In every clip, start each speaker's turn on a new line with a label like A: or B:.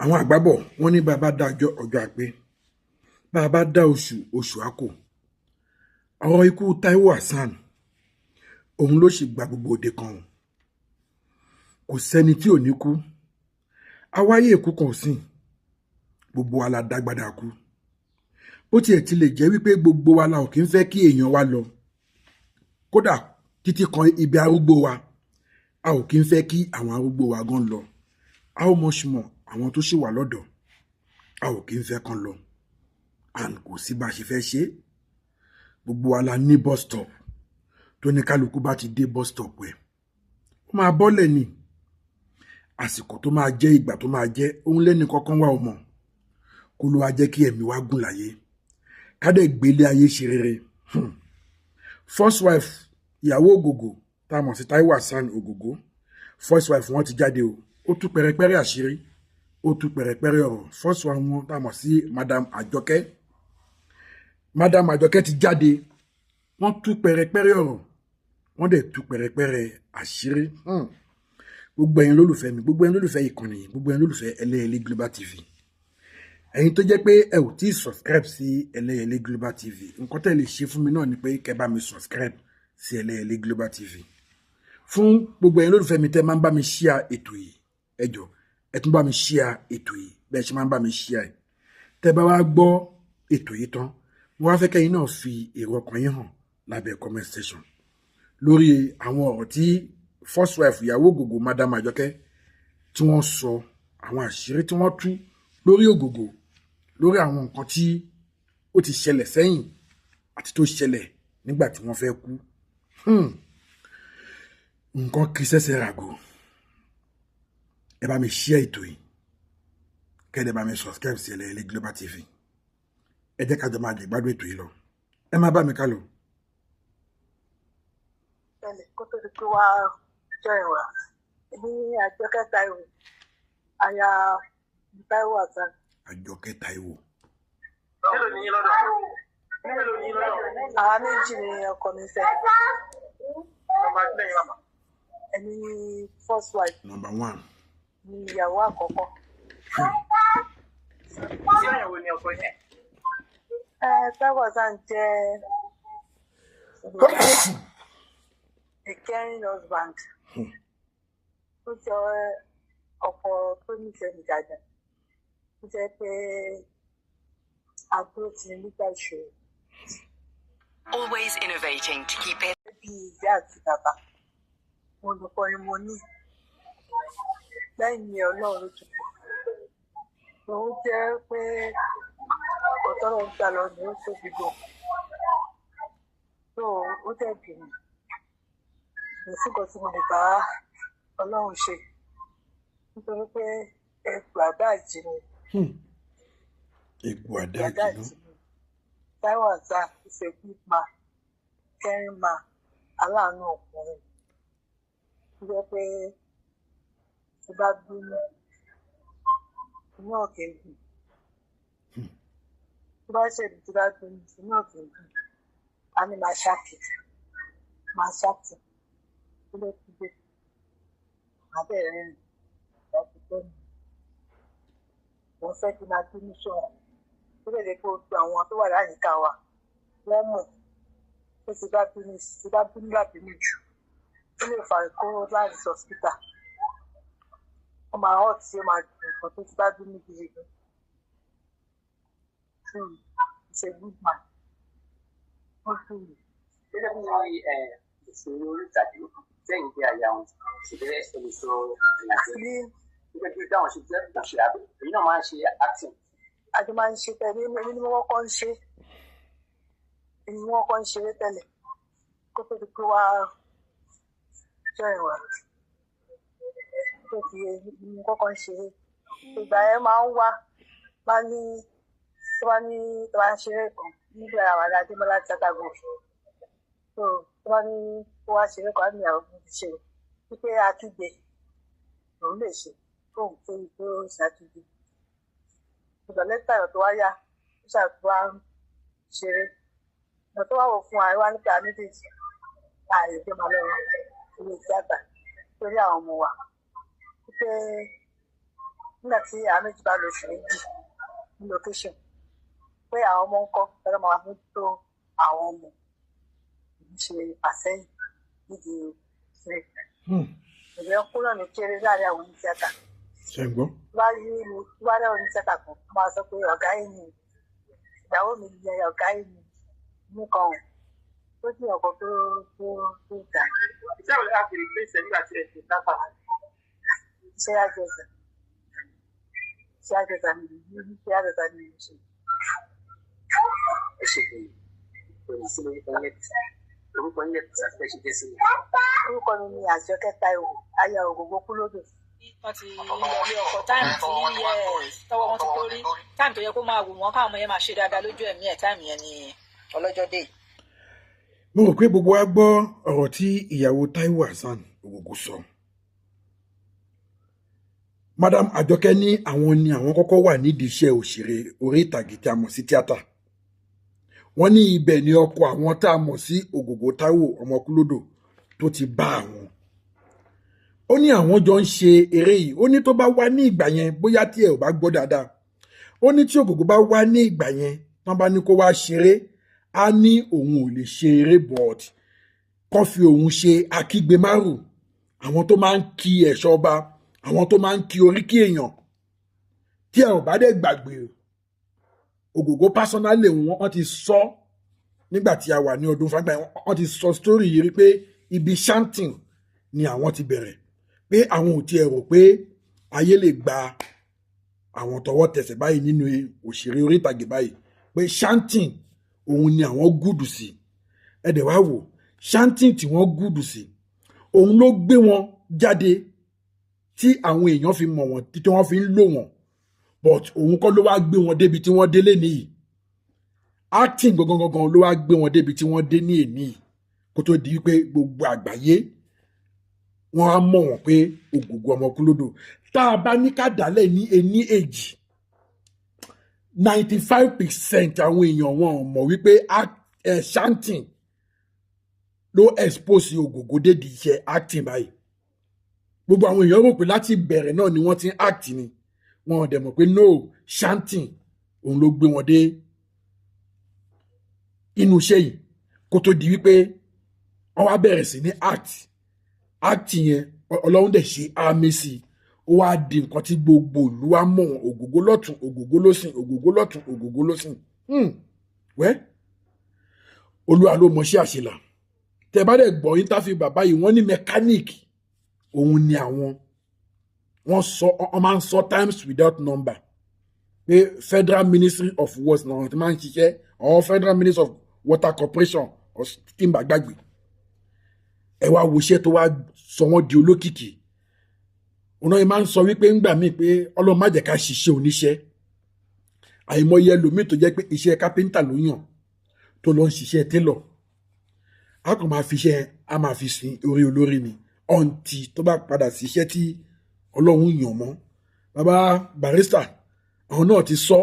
A: Àwọn àgbà bọ̀, wọ́n ní bàbá dá ọjọ́, ọjọ́ àpé, bàbá dá oṣù, oṣù àkò. Ọ̀rọ̀ ikú Taiwo Hassan, òun ló sì gba gbogbo òde kan o. Kò sẹ́ni tí ò ní kú. Awáyé èkú kan ò sìn, gbogbo wa la dágbádá kú. Bó tiẹ̀ ti lè jẹ́ wípé gbogbo wa la ò kí ń fẹ́ kí èèyàn wa lọ, kódà títí kan ibi arúgbó wa, a ò kí ń fẹ́ kí àwọn arúgbó wa gan lọ. How much more àwọn tó ṣì wà lọ́dọ̀? A ò kí ń fẹ́ kán lọ, and kò sí bá a ṣe fẹ́ ṣe. Gbogbo wa la ní bus stop tó ní kálukú bá ti dé bus stop ẹ̀, ó máa bọ́lẹ̀ ni. Àsìkò tó máa jẹ́, ìgbà tó máa jẹ́, òun lẹ́ni kankan wà ó mọ̀. Kó ló wá jẹ́ kí ẹ̀mí wa gùn láyé, ká dẹ̀ gbélé ayé ṣe rere. First wife ìyàwó Ògògó tá a mọ̀ sí Taiwo Hassan Ògògó, first wife wọn ti jáde o. Ó tú pẹrẹpẹrẹ àṣírí, ó tú pẹrẹpẹrẹ ọ̀rọ̀. First wife wọn tá a mọ̀ sí Madam Àjọkẹ́, Madam Àjọkẹ́ ti jáde. Wọ́n tú pẹrẹpẹrẹ ọ̀rọ̀, wọ́n dẹ̀ tú pẹrẹpẹrẹ àṣírí. Gbogbo ẹ̀yin lólùfẹ́ mi, gbogbo ẹ̀yin lólùfẹ́ ìkànnì yìí, gbogbo ẹ̀yin lólùfẹ́ Ẹlẹ́yẹlé Global TV, ẹ̀yin tó jẹ́ pé ẹ ò tí ì subscribe sí Ẹlẹ́yẹlé Global TV, nǹkan tẹ́ lè ṣe fún mi náà ni pé kẹ́ bá mi subscribe sí Ẹlẹ́yẹlé Global TV. Fún gbogbo ẹ̀yin lólùfẹ́ mi tẹ́ máa ń bá mi share ètò yìí, ẹ jọ̀ọ́, ẹ tún bá mi share ètò yìí bẹ́ẹ̀ ṣe máa ń bá mi share ẹ̀. Tẹ́ bá wá gbọ́ ètò yìí tán, mo wá fẹ́ kẹ́yin náà fi èrò ọkàn yín hàn lábẹ́ comment section lórí àwọn ọ̀rọ̀ tí first wife ìyàwó Ògògó, Madam Àjọkẹ́, tí wọ́n sọ, àwọn àṣírí tí wọ́n tú lórí Ògògó, lórí àwọn nǹkan tí ó ti ṣẹlẹ̀ sẹ́yìn àti tó ṣẹlẹ̀ nígbà tí wọ́n fẹ́ kú. Nǹkan kì í ṣẹ̀ṣẹ̀ ràgò. Ẹ bá mi share ètò yìí, kẹ́ ẹ bá mi subscribe sí Ẹlẹ́yẹlé Global TV. Ẹ jẹ́ ká jọ máa jẹ gbádùn ètò yìí lọ. Ẹ má bá mi ká lọ.
B: Tẹ́lẹ̀ kó tó di pé wá join wa ní Àjọkẹ́ Táíwò, aya Táíwò Hassan.
A: Àjọkẹ́ Táíwò.
C: Mélòó ni yín lọ́dọ̀? Mélòó ni yín lọ́dọ̀?
B: Àwa méjì ni ọkọ mi fẹ́.
C: Nọ́mbà lẹ́yìn màmá.
B: Ẹni first wife
A: Number one.
B: ni ìyàwó àkọ́kọ́.
C: Iṣẹ́ àyẹ̀wò ni ọkọ yẹn.
B: Ẹ Táíwò Hassan jẹ́ a caring husband. Ó jẹ́ ọkọ tó nífẹ̀ẹ́ mi dáadáa. Ó jẹ́ pé àbúrò ti ní nígbà ìṣòro.
D: Always innovating to keep it.
B: Bí ìyá àti bàbá, olùkọ́ ni mo ní lẹ́yìn Ọlọ́run ló tún kù. Òun jẹ́ pé ọ̀tọ́rọ̀ ń gbà lọ ní ó tóbi gan, tó ó dẹ̀ dùn mí. Kò sí nǹkan tí mo lè bá Ọlọ́run ṣe, nítorí pé ẹgbù àdá ìjìnlẹ̀.
A: Egbò àdá
B: àdá
A: ìjìnà.
B: Ìjìnlẹ̀. Táíwò Hassan is a good man, caring man, aláàánú ọkùnrin tó jẹ́ pé tí bá bínú, inú ọ̀kẹ́ dùn. Tó bá ṣèlú, tí bá bínú, inú ọ̀kẹ́ dùn. A ní máa ṣáàtì, máa ṣáàtì tó ló ti dé, máa bẹ̀rẹ̀ rìn láti tẹ́ mi. Mo fẹ́ kí n máa bínú sọ̀rọ̀ tó lè jẹ́ pé gbogbo àwọn tó wà láyìíká wa, wọ́n mọ̀ pé tí bá bínú, tí bá bínú lábínú jù, ó lè fa kó láti sọ hospital. Ó máa hot tí ó máa dùn nǹkan tó ti bá bínú gidi gan. So he's a good man. Ó dùn mí.
C: Gẹ́gẹ́ bí ìṣòro orí ìtàgé sẹ́yìn jẹ́ aya wọn, ṣùgbọ́n ẹ lè sọ ìrìnàjò
B: Ní
C: gẹ́gẹ́ bí dáhùn ṣe jẹ́ òṣèré àbí èyí náà máa ń ṣe acting.
B: Àjọ máa ń ṣe tẹ́lẹ̀. Èmi ni mo kọ́kọ́ ń ṣe, èmi ni mo kọ́kọ́ ń ṣeré tẹ́lẹ̀ kó tó di pé wá join wa. Tó ti èmi ni mo kọ́kọ́ ń ṣeré. Ìgbà yẹn máa ń wá, máa ní tó bá ní tó bá ń ṣeré kan nígbà àwọn Adémọ́lá Theatre Group. So tó bá ní kó wá ṣeré kan, á ní àwọn ti ṣe wípé akígbe òun lè ṣe tóun tó tó ṣàtúnṣe. Ìgbà lẹ́tà ìgbà tó wá yá, ó ṣàtúwá ń ṣeré. Ìgbà tó wá wò fún wa, wá nípa méjèèjì ààyè tó máa lọ ilé tíátà torí àwọn ọmọ wa wípé Nígbà tí àwọn méjì bá lọ oṣù 2 ní location, pé àwọn ọmọ ń kọ́ ẹ̀rọ máa mójútó àwọn ọmọ, ìlú ṣe àsẹ́yìn nídìí rẹ̀. Ìrẹ́ kú náà ní kéré láàrin àwọn onítíátà.
A: Ṣe ń gbọ́?
B: Tó bá rí mi, tó bá rí àwọn onítíátà kan, wọ́n máa sọ pé ọ̀gá yìí ni ìyàwó mi, ni ọ̀gá yìí ni mú kan ò tó sì ọkọ̀ tó tó tó dà.
C: Iṣẹ́ wo lè fi replace ẹ nígbà tí ẹ ṣe dáta?
B: Iṣẹ́ àjẹsà, iṣẹ́ àjẹsà ni, iṣẹ́ àjẹsà ni mo ṣe.
C: Ẹ ṣe pé òní sí lórúkọ yẹn, orúkọ yẹn àti ẹ ṣe jẹ́ sí mi.
B: Orúkọ mi ni Àjọkẹ́ Táíwò, aya Ògògó Kúlódò.
E: Wọ́n ti lọ ilé ọkọ time tí, yes, tọwọ́ wọn ti tó rí time tó yẹ kó máa wù wọ́n káwọn ọmọ yẹn máa ṣe dáadáa lójú ẹ̀mí ẹ̀, time yẹn ni ọlọ́jọ́ dé.
A: Mo rò pé gbogbo wa gbọ́ ọ̀rọ̀ tí ìyàwó Táíwò Hasan Ògògó sọ. Madam Àjọkẹ́ ní àwọn ni àwọn kọ́kọ́ wà nídìí iṣẹ́ òṣèré orí ìtàgé tí a mọ̀ sí tíátà. Wọ́n ní ibẹ̀ ni ọkọ àwọn tá a mọ̀ sí Ògògó Táíwò Ọmọkúlódò tó ti bá àwọn. Ó ní àwọn jọ ń ṣe eré yìí. Ó ní tó bá wá ní ìgbà yẹn, bóyá tí ẹ ò bá gbọ́ dáadáa, ó ní tí Ògògó bá wá ní ìgbà yẹn, tán bá ní kó wá ṣeré, á ní òun ò lè ṣe eré, but kọ́ fi òun ṣe akígbe márùn, àwọn tó máa ń kí ẹ̀ṣọ́ ọba, àwọn tó máa ń kí oríkì èèyàn. Tí ẹ ò bá dẹ̀ gbàgbé, Ògògó personally, wọ́n ti sọ nígbà tí a wà ní ọdún fagbá, wọ́n ti sọ story yìí rí pé ibi chanting ni àwọn ti bẹ̀rẹ̀, pé àwọn ò tiẹ̀ rò pé ayé lè gba àwọn tọwọ́ tẹsẹ̀ báyìí nínú òṣèré orí ìtàgé báyìí, pé chanting òun ni àwọn good sí. Ẹ dẹ̀ wá wò, chanting tí wọ́n good sí, òun ló gbé wọn jáde tí àwọn èèyàn fi mọ̀ wọ́n, tí wọ́n fi ń lò wọ́n, but òun kọ́ ló wá gbé wọn débi tí wọ́n délé nìyí. Acting gangan gangan ló wá gbé wọn débi tí wọ́n dé ní èní yìí, kó tó di wípé gbogbo àgbáyé wọ́n á mọ̀ wọ́n pé Ògògó Ọmọkúlódò. Tá a bá ní ká dálẹ̀ ní ení èjì, 95% àwọn èèyàn, wọn ò mọ̀ wípé chanting ló expose Ògògó dédi iṣẹ́ acting báyìí. Gbogbo àwọn èèyàn rò pé láti bẹ̀rẹ̀ náà ni wọ́n ti ń act ni. Wọn ò dẹ̀ mọ̀ pé no, chanting òun ló gbé wọn dé inú iṣẹ́ yìí, kó tó di wípé wọ́n wá bẹ̀rẹ̀ sí ní act. Acting yẹn, Ọlọ́run dẹ̀ ṣe àmì sí i, ó wá di nǹkan tí gbogbo ìlú wa mọ̀ wọ́n. Ògògó lọ́tún, Ògògó lọ́sìn, Ògògó lọ́tún, Ògògó lọ́sìn. Wẹ́, Olúwa ló mọṣẹ́ àṣelà. Tẹ́ bá dẹ̀ gbọ́ interview bàbá yìí, wọ́n ní mechanic òun ni àwọn. Wọ́n sọ, wọ́n máa ń sọ times without number pé Federal Ministry of Works náà ti máa ń ṣiṣẹ́, or Federal Ministry of Water Corporation, or tí n bá gbàgbé. Ẹ wá wo iṣẹ́ tó wá sọ wọ́n di olókìkí. Òun náà máa ń sọ wípé ńgbà míì pé Ọlọ́run má jẹ́ ká ṣiṣẹ́ oníṣẹ́. Àìmọye ẹlòmíì tó jẹ́ pé iṣẹ́ kápẹ́ńtà ló yàn, tó lọ ń ṣiṣẹ́ télọ̀, a kàn máa fi iṣẹ́, a máa fi sin orí olórí ni, ọ̀ǹtì tó bá padà sí iṣẹ́ tí Ọlọ́run yàn mọ́. Bàbá Barrister, àwọn náà ti sọ,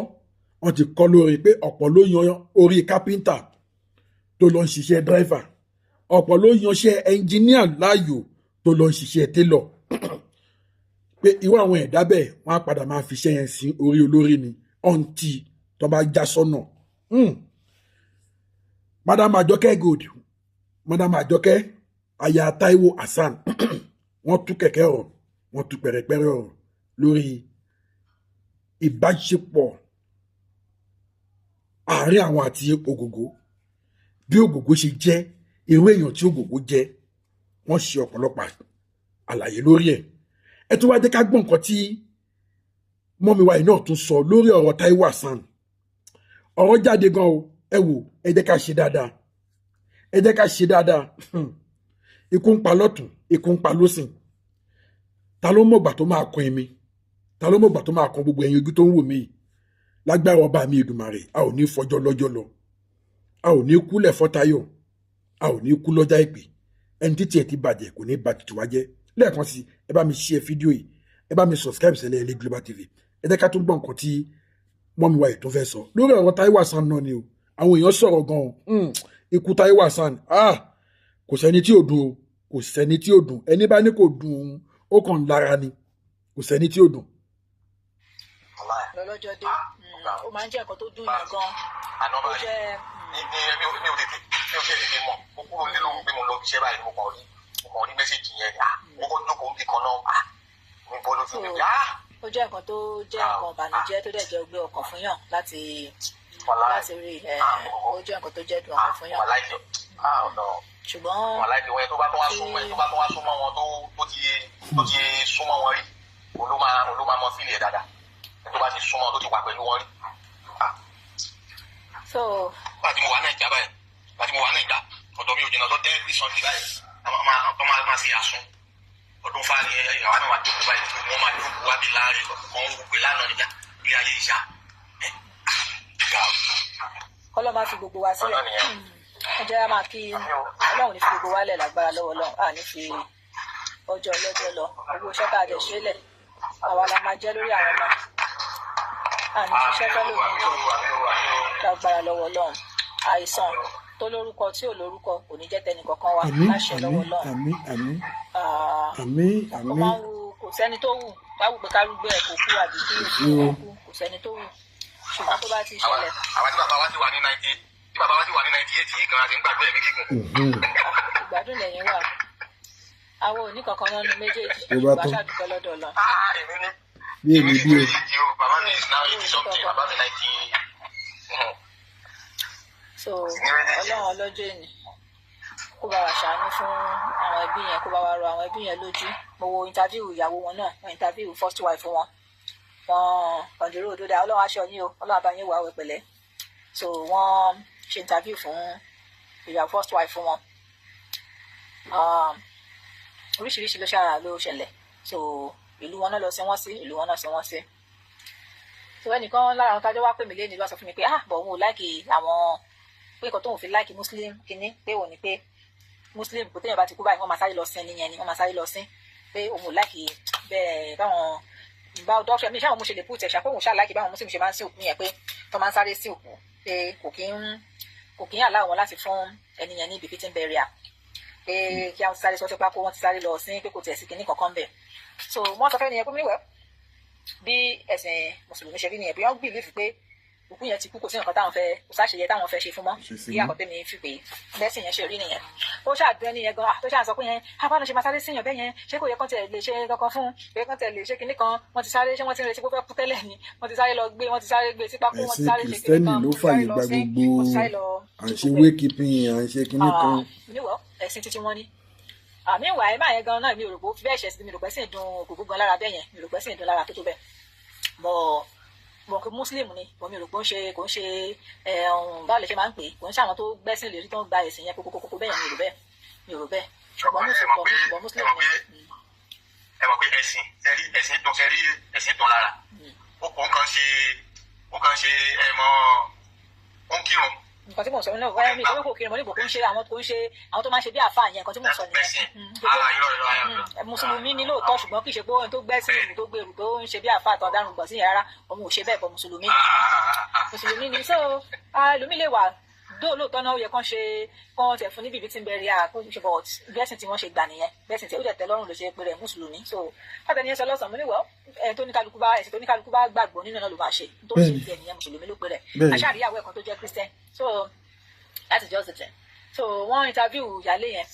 A: wọ́n ti kọ́ lórí pé ọ̀pọ̀ ló yan orí kápẹ́ńtà tó lọ ń ṣiṣẹ́ driver, ọ̀pọ̀ ló yanṣẹ́ ẹnjìníà láàyò tó lọ ń ṣiṣẹ́ télọ̀, pé irú àwọn ẹ̀dá bẹ́ẹ̀, wọ́n á padà máa fi iṣẹ́ yẹn sí orí olórí ni, ọ̀ǹtì tó bá já sọ́nà. Madam Àjọkẹ́ Gold, Madam Àjọkẹ́, aya Taiwo Hasan, wọ́n tú kẹ̀kẹ́ ọ̀rọ̀, wọ́n tú pẹ̀rẹ̀pẹ̀rẹ̀ ọ̀rọ̀ lórí ìbáṣepọ̀ àárín àwọn àti Ògògó, bí Ògògó ṣe jẹ́, irú èèyàn tí Ògògó jẹ́. Wọ́n ṣe ọ̀pọ̀lọpọ̀ àlàyé lórí ẹ̀. Ẹ tún wá jẹ́ ká gbọ́ nǹkan tí mummy wa yìí náà tún sọ lórí ọ̀rọ̀ Taiwo Hasan. Ọ̀rọ̀ jáde gan o. Ẹ wò, ẹ jẹ́ ká ṣe dáadáa, ẹ jẹ́ ká ṣe dáadáa. Ikú ń pa lọ́tún, ikú ń pa lọ́sìn. Ta ló mọ̀gbà tó máa kan èmi? Ta ló mọ̀gbà tó máa kan gbogbo ẹ̀yin ojú tó ń wò mí yìí? Lágbára ọba mi Èdùmàrè, a ò ní fọjọ́ lọ́jọ́ lọ, a ò ní kúlẹ̀ fọ́tayọ̀, a ò ní kú lọ́jà ìpè. Ẹni títí ẹ ti bàjẹ́ kò ní ba tètè wá jẹ́. Lẹ́ẹ̀kan sí, ẹ bá mi share fídíò yìí, ẹ bá mi subscribe sílẹ̀ Ẹlẹ́ Global TV. Ẹ jẹ́ ká tún gbọ́ nǹkan tí mummy wa yìí tó fẹ́ sọ lórí ọ̀rọ̀ Taiwo Hasan náà ni o. Àwọn èèyàn sọ̀rọ̀ gan-an. Ikú Taiwo Hasan, ah, kò sẹ́ni tí ò dùn o, kò sẹ́ni tí ò dùn. Ẹni bá ní kò dùn òun, ó kàn ń lára ni. Kò sẹ́ni tí ò dùn.
E: Lọ́lọ́jọ́ dé. Ó máa ń jẹ́ nǹkan tó dùn yàn gan.
F: Àná
E: Ó
F: báyìí
E: jẹ́
F: ní mi ò tètè mọ̀. Mo kúrò nílé lóhùn pé mo lọ ibiṣẹ́ báyìí, mo kàn rí message yẹn. Ah, mo kọ́ jókòó níbì kan náà. Ah, mi bọ́ lójú mi. Ah,
E: ó jẹ́ nǹkan tó jẹ́ nǹkan ìbànújẹ́ tó dẹ̀ jẹ́ ọgbẹ́ ọkàn fún yàn láti
F: wàláì.
E: láti rí ẹ. Ó jẹ́ nǹkan tó jẹ́ dùn ọkàn fún yàn.
F: Wàláì. Ah, ọ̀nà.
E: Ṣùgbọ́n
F: Wàláì, wọn tó bá tó wá súnmọ́ ẹ, tó bá tó wá súnmọ́ wọn, tó ti súnmọ́ wọn rí, òun ló máa mọ feel ẹ̀ dáadáa. Ẹni tó bá ti súnmọ́, tó ti wà pẹ̀lú wọn rí. Ah,
E: so
F: láti mo wà Nàìjà báyìí, láti mo wà Nàìjà, ọ̀dọ̀ mi ò jìnnà tó tẹ́ every Sunday báyìí, àwọn máa máa ṣe àsun ọdún fáni. Àwa náà máa jókòó báyìí, wọ́n máa jókòó wá bí láàrin kan ń wò pé lánàá níjà bí ayé ìṣá.
E: Kọ́lọ́ máa fi gbogbo wa sílẹ̀.
F: Ọ̀nà nìyẹn.
E: Ẹ jẹ́ á máa kí Ọlọ́run ní fi gbogbo wa lẹ̀ lágbára lọ́wọ́ Ọlọ́run. À ní fi ọjọ́ ọlọ́jọ́ lọ. Owó iṣẹ́ tá a dẹ̀ ṣe lẹ̀, àwa la máa jẹ́ lórí àwọn ọmọ. À ní ṣiṣẹ́ fẹ́ lómi jẹ lágbára lọ́wọ́ Ọlọ́run. Àìsàn tó lórúkọ, tí ò lórúkọ, kò ní jẹ́ tẹnì kankan wa
A: Àmín.
E: láṣẹ lọ́wọ́
A: Àmín.
E: Ọlọ́run.
A: Àmín, àmín.
E: Ah,
A: Àmín.
E: ó
A: Àmín.
E: máa ń wu, kò sẹ́ni tó wù báwù pé kárúgbó ẹ̀ kò kú àbí kí
A: Sí o.
E: òkú kú, kò sẹ́ni tó wù, ṣùgbọ́n tó bá ti ṣẹlẹ̀.
F: Àwa tí bàbá wa ti wà ní 90, tí bàbá wa ti wà ní 98 yìí gan, àti ń gbàgbé ẹ̀mí gígùn.
E: Ìgbádùn lẹ́yìn wà, àwọn òní kankan náà ní méjèèjì.
A: Tó bá
E: ṣùgbọ́n
A: tán.
E: Aṣáàdúpẹ́ lọ́dọ̀ Ọlọ́run.
F: Ah, èmi ní
A: Bí èmi bí o.
F: Méjèèjì o. Bàbá mi is now 80 something, bàbá mi 90.
E: So Ọlọ́run ọlọ́jọ́ èní kó bá wa ṣàánú fún àwọn ẹbí yẹn, kó bá wa rọ àwọn ẹbí yẹn lójú. Mo wo interview ìyàwó wọn náà, wọn interview first wife wọn, wọn ọ̀dẹ̀rẹ̀ òdòdó. Ọlọ́run aṣọ yín o, Ọlọ́run àbá yín wà wẹ̀ pẹ̀lẹ́. So wọ́n ṣe interview fún ìyàwó first wife wọn. Oríṣiríṣi ló ṣàrà ló ṣẹlẹ̀. So ìlú wọn náà lọ sí wọn sí, ìlú wọn náà sí wọn sí. So ẹnìkan lára àwọn tájọ́ wá pè mí lé ní ló wá sọ fún mi pé, ah, bọ̀ òun ò like àwọn, pé nǹkan tóun fi like Muslim kínní, pé òun ní pé Muslim kò téèyàn bá ti kú báyìí, wọ́n máa sáré lọ sin nìyẹn ni, wọ́n máa sáré lọ sin, pé òun ò like bẹ́ẹ̀. Báwọn bá dọ́kítà mi ṣáà mo ṣe lè put ẹ̀ ṣá, pé òun ṣáà like báwọn Muslim ṣe máa ń sin òkú yẹn, pé tó máa ń sáré sin òkú, pé kò kí ń allow wọn láti fún ẹni yẹn ní befitting burial, pé kí wọ́n ti sáré sọ́sẹ́ pákó, wọ́n ti sáré lọ sin, pé kò tiẹ̀ sí kinní kankan bẹ̀. So wọ́n sọ fẹ́ nìyẹn pé níwẹ̀ bí ẹ̀sìn mùsùlùmí ṣe rí nìyẹn, bí wọ́n believe pé òkú yẹn ti kú, kò sí nǹkan táwọn fẹ́, kò sáṣeyẹ táwọn fẹ́ ṣe fún mọ́.
A: Ṣe sí
E: Bí
A: mọ́.
E: àkọ́tẹ́ mi fi pé bẹ́sìn yẹn ṣe rí nìyẹn. Ó ṣàdúrà ẹni yẹn gan, ah, tó ṣáà sọ pé yẹn abáná ṣe máa sáré síyàn bẹ́ẹ̀ yẹn, ṣé kò yẹ kán tiẹ̀ lè ṣe kankan fún un, yẹ kán tiẹ̀ lè ṣe kinní kan, wọ́n ti sáré, ṣé wọ́n ti ń retí pé ó fẹ́ kú tẹ́lẹ̀ ni? Wọ́n ti sáré lọ gbé, wọ́n ti sáré gbé sí pákó, wọ́n ti
A: Ẹ̀sìn
E: sáré ṣe kinní
A: Kìrìsìtẹ́nì
E: kan,
A: ló
E: wọ́n ti
A: fàyè
E: sáré lọ
A: gba
E: sí,
A: gbogbo
E: wọ́n ti sáré lọ
A: à ń ṣe wake-keeping, à ń ṣe kinní kan.
E: Níwọ̀ ẹ̀sìn títí wọn ni àmì ìwà ẹ̀ máa yẹn gan náà. Mi ò rò pé ó fi bẹ́ẹ̀ ṣẹ̀ sí, mi rò pé sì ń dun ògógó gan lára bẹ́ẹ̀ yẹn, mi rò pé sì ń dun lára tó tó bẹ́ẹ̀. Bọ̀ mọ̀ pé Muslim ni bọ̀, mi rò pé ó ń ṣe, kò ń ṣe ẹ̀hún, báwo lè ṣe máa ń pè é, kò ń ṣe àwọn tó gbẹ́sìn lérí tó ń gba ẹ̀sìn yẹn kókókókó bẹ́ẹ̀ yẹn. Mi rò bẹ́ẹ̀, mi rò bẹ́ẹ̀, ṣùgbọ́n Muslim ni.
F: Ẹ mọ̀ pé ẹ̀sìn ṣẹ́rí, ẹ̀sìn dùn, ṣẹ́rí, ẹ̀sìn dùn lára. Ó kò ń kàn ṣe, ó kàn ṣe, ẹ mọ̀, ó ń kírun.
E: Nǹkan tí mò ń sọ náà wáyé, mi ìṣòro kò kiri mọ́ níbo, kò ń ṣe àwọn, kò ń ṣe àwọn tó máa ń ṣe bí àáfàá yẹn. Nǹkan tí mò ń sọ nìyẹn. Mùsùlùmí ni lóòótọ́, ṣùgbọ́n kì í ṣe pé ohun tó gbẹ́sìn ìlú tó gbèrú tó ń ṣe bí àáfàá tó dárùn gbọ̀n sí yẹn rárá, òun ò ṣe bẹ́ẹ̀ bọ̀. Mùsùlùmí ni, mùsùlùmí ni. So ẹlòmíì lè wà dóò lóòótọ́ náà, ó yẹ kán ṣe, kán tẹ̀ fún níbi ibi tí ń bẹ̀rẹ̀ à kó ṣe, but bẹ́sìn tí wọ́n ṣe gbà nìyẹn, bẹ́sìn tí ó dẹ̀ tẹ́ lọ́rùn ló ṣe pé rẹ̀ mùsùlùmí. So láti ẹni yẹn sọ lọ́sàn-án, mo ní wọ́ ẹ̀ tó ní kálukú bá ẹ̀sìn tó ní kálukú bá gbàgbọ́ nínú náà ló máa ṣe tó ṣe tiẹ̀ nìyẹn. Mùsùlùmí ló pé rẹ̀, aṣáàríyàwó ẹ̀kan tó jẹ́ Christian. So that is just the thing. So wọ́n interview ìyálé yẹn,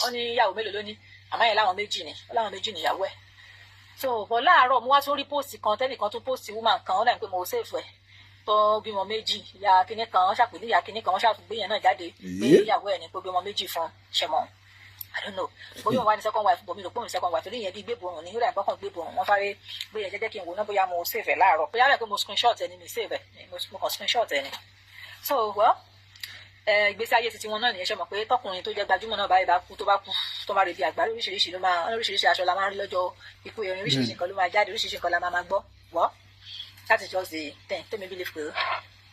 E: wọ́n ní ìyàwó mélòó ló ní? Àmọ́ yẹn láwọn méjì ni, láwọn méjì níyàwó ẹ̀. So bọ̀ láàárọ̀ mo wá tún rí post kan, tẹ́nìkan tún post, woman kan, ó dà ní pé mo save ẹ̀, tó bímọ méjì, ìyá kinní kan, wọ́n ṣàpè ní ìyá kinní kan, wọ́n ṣàgbé yẹn náà jáde pé ìyàwó ẹ̀ ní pé bímọ méjì fún ṣẹmọ. I don't know bóyá òun wá ní second wife, bòmí rò pé òun second wife, torí ìyẹn bí gbéborùn ní, ó dà ní pọ́kàn gbéborùn, wọ́n fárẹ́ gbé yẹn jẹ́jẹ́ kí n wò náà bóyá mo save ẹ̀ láàárọ̀, bóyá rẹ̀ pé mo screenshot ẹ̀ ni, mi save ẹ̀, mo kàn screenshot ẹ̀ ni. So well, ìgbésí ayé titi wọn náà nìyẹn. Ṣe mọ̀ pé tọkùnrin tó jẹ́ gbajúmọ̀ náà báyìí bá kú, tó bá kú, tó máa rèébi àgbárí, oríṣiríṣi ló máa, oríṣiríṣi aṣọ la máa ń rí lọ́jọ́ ikú erin, oríṣiríṣi nǹkan ló máa jáde, oríṣiríṣi nǹkan la máa máa gbọ́. Well, that is just the thing tẹ́mi believe pé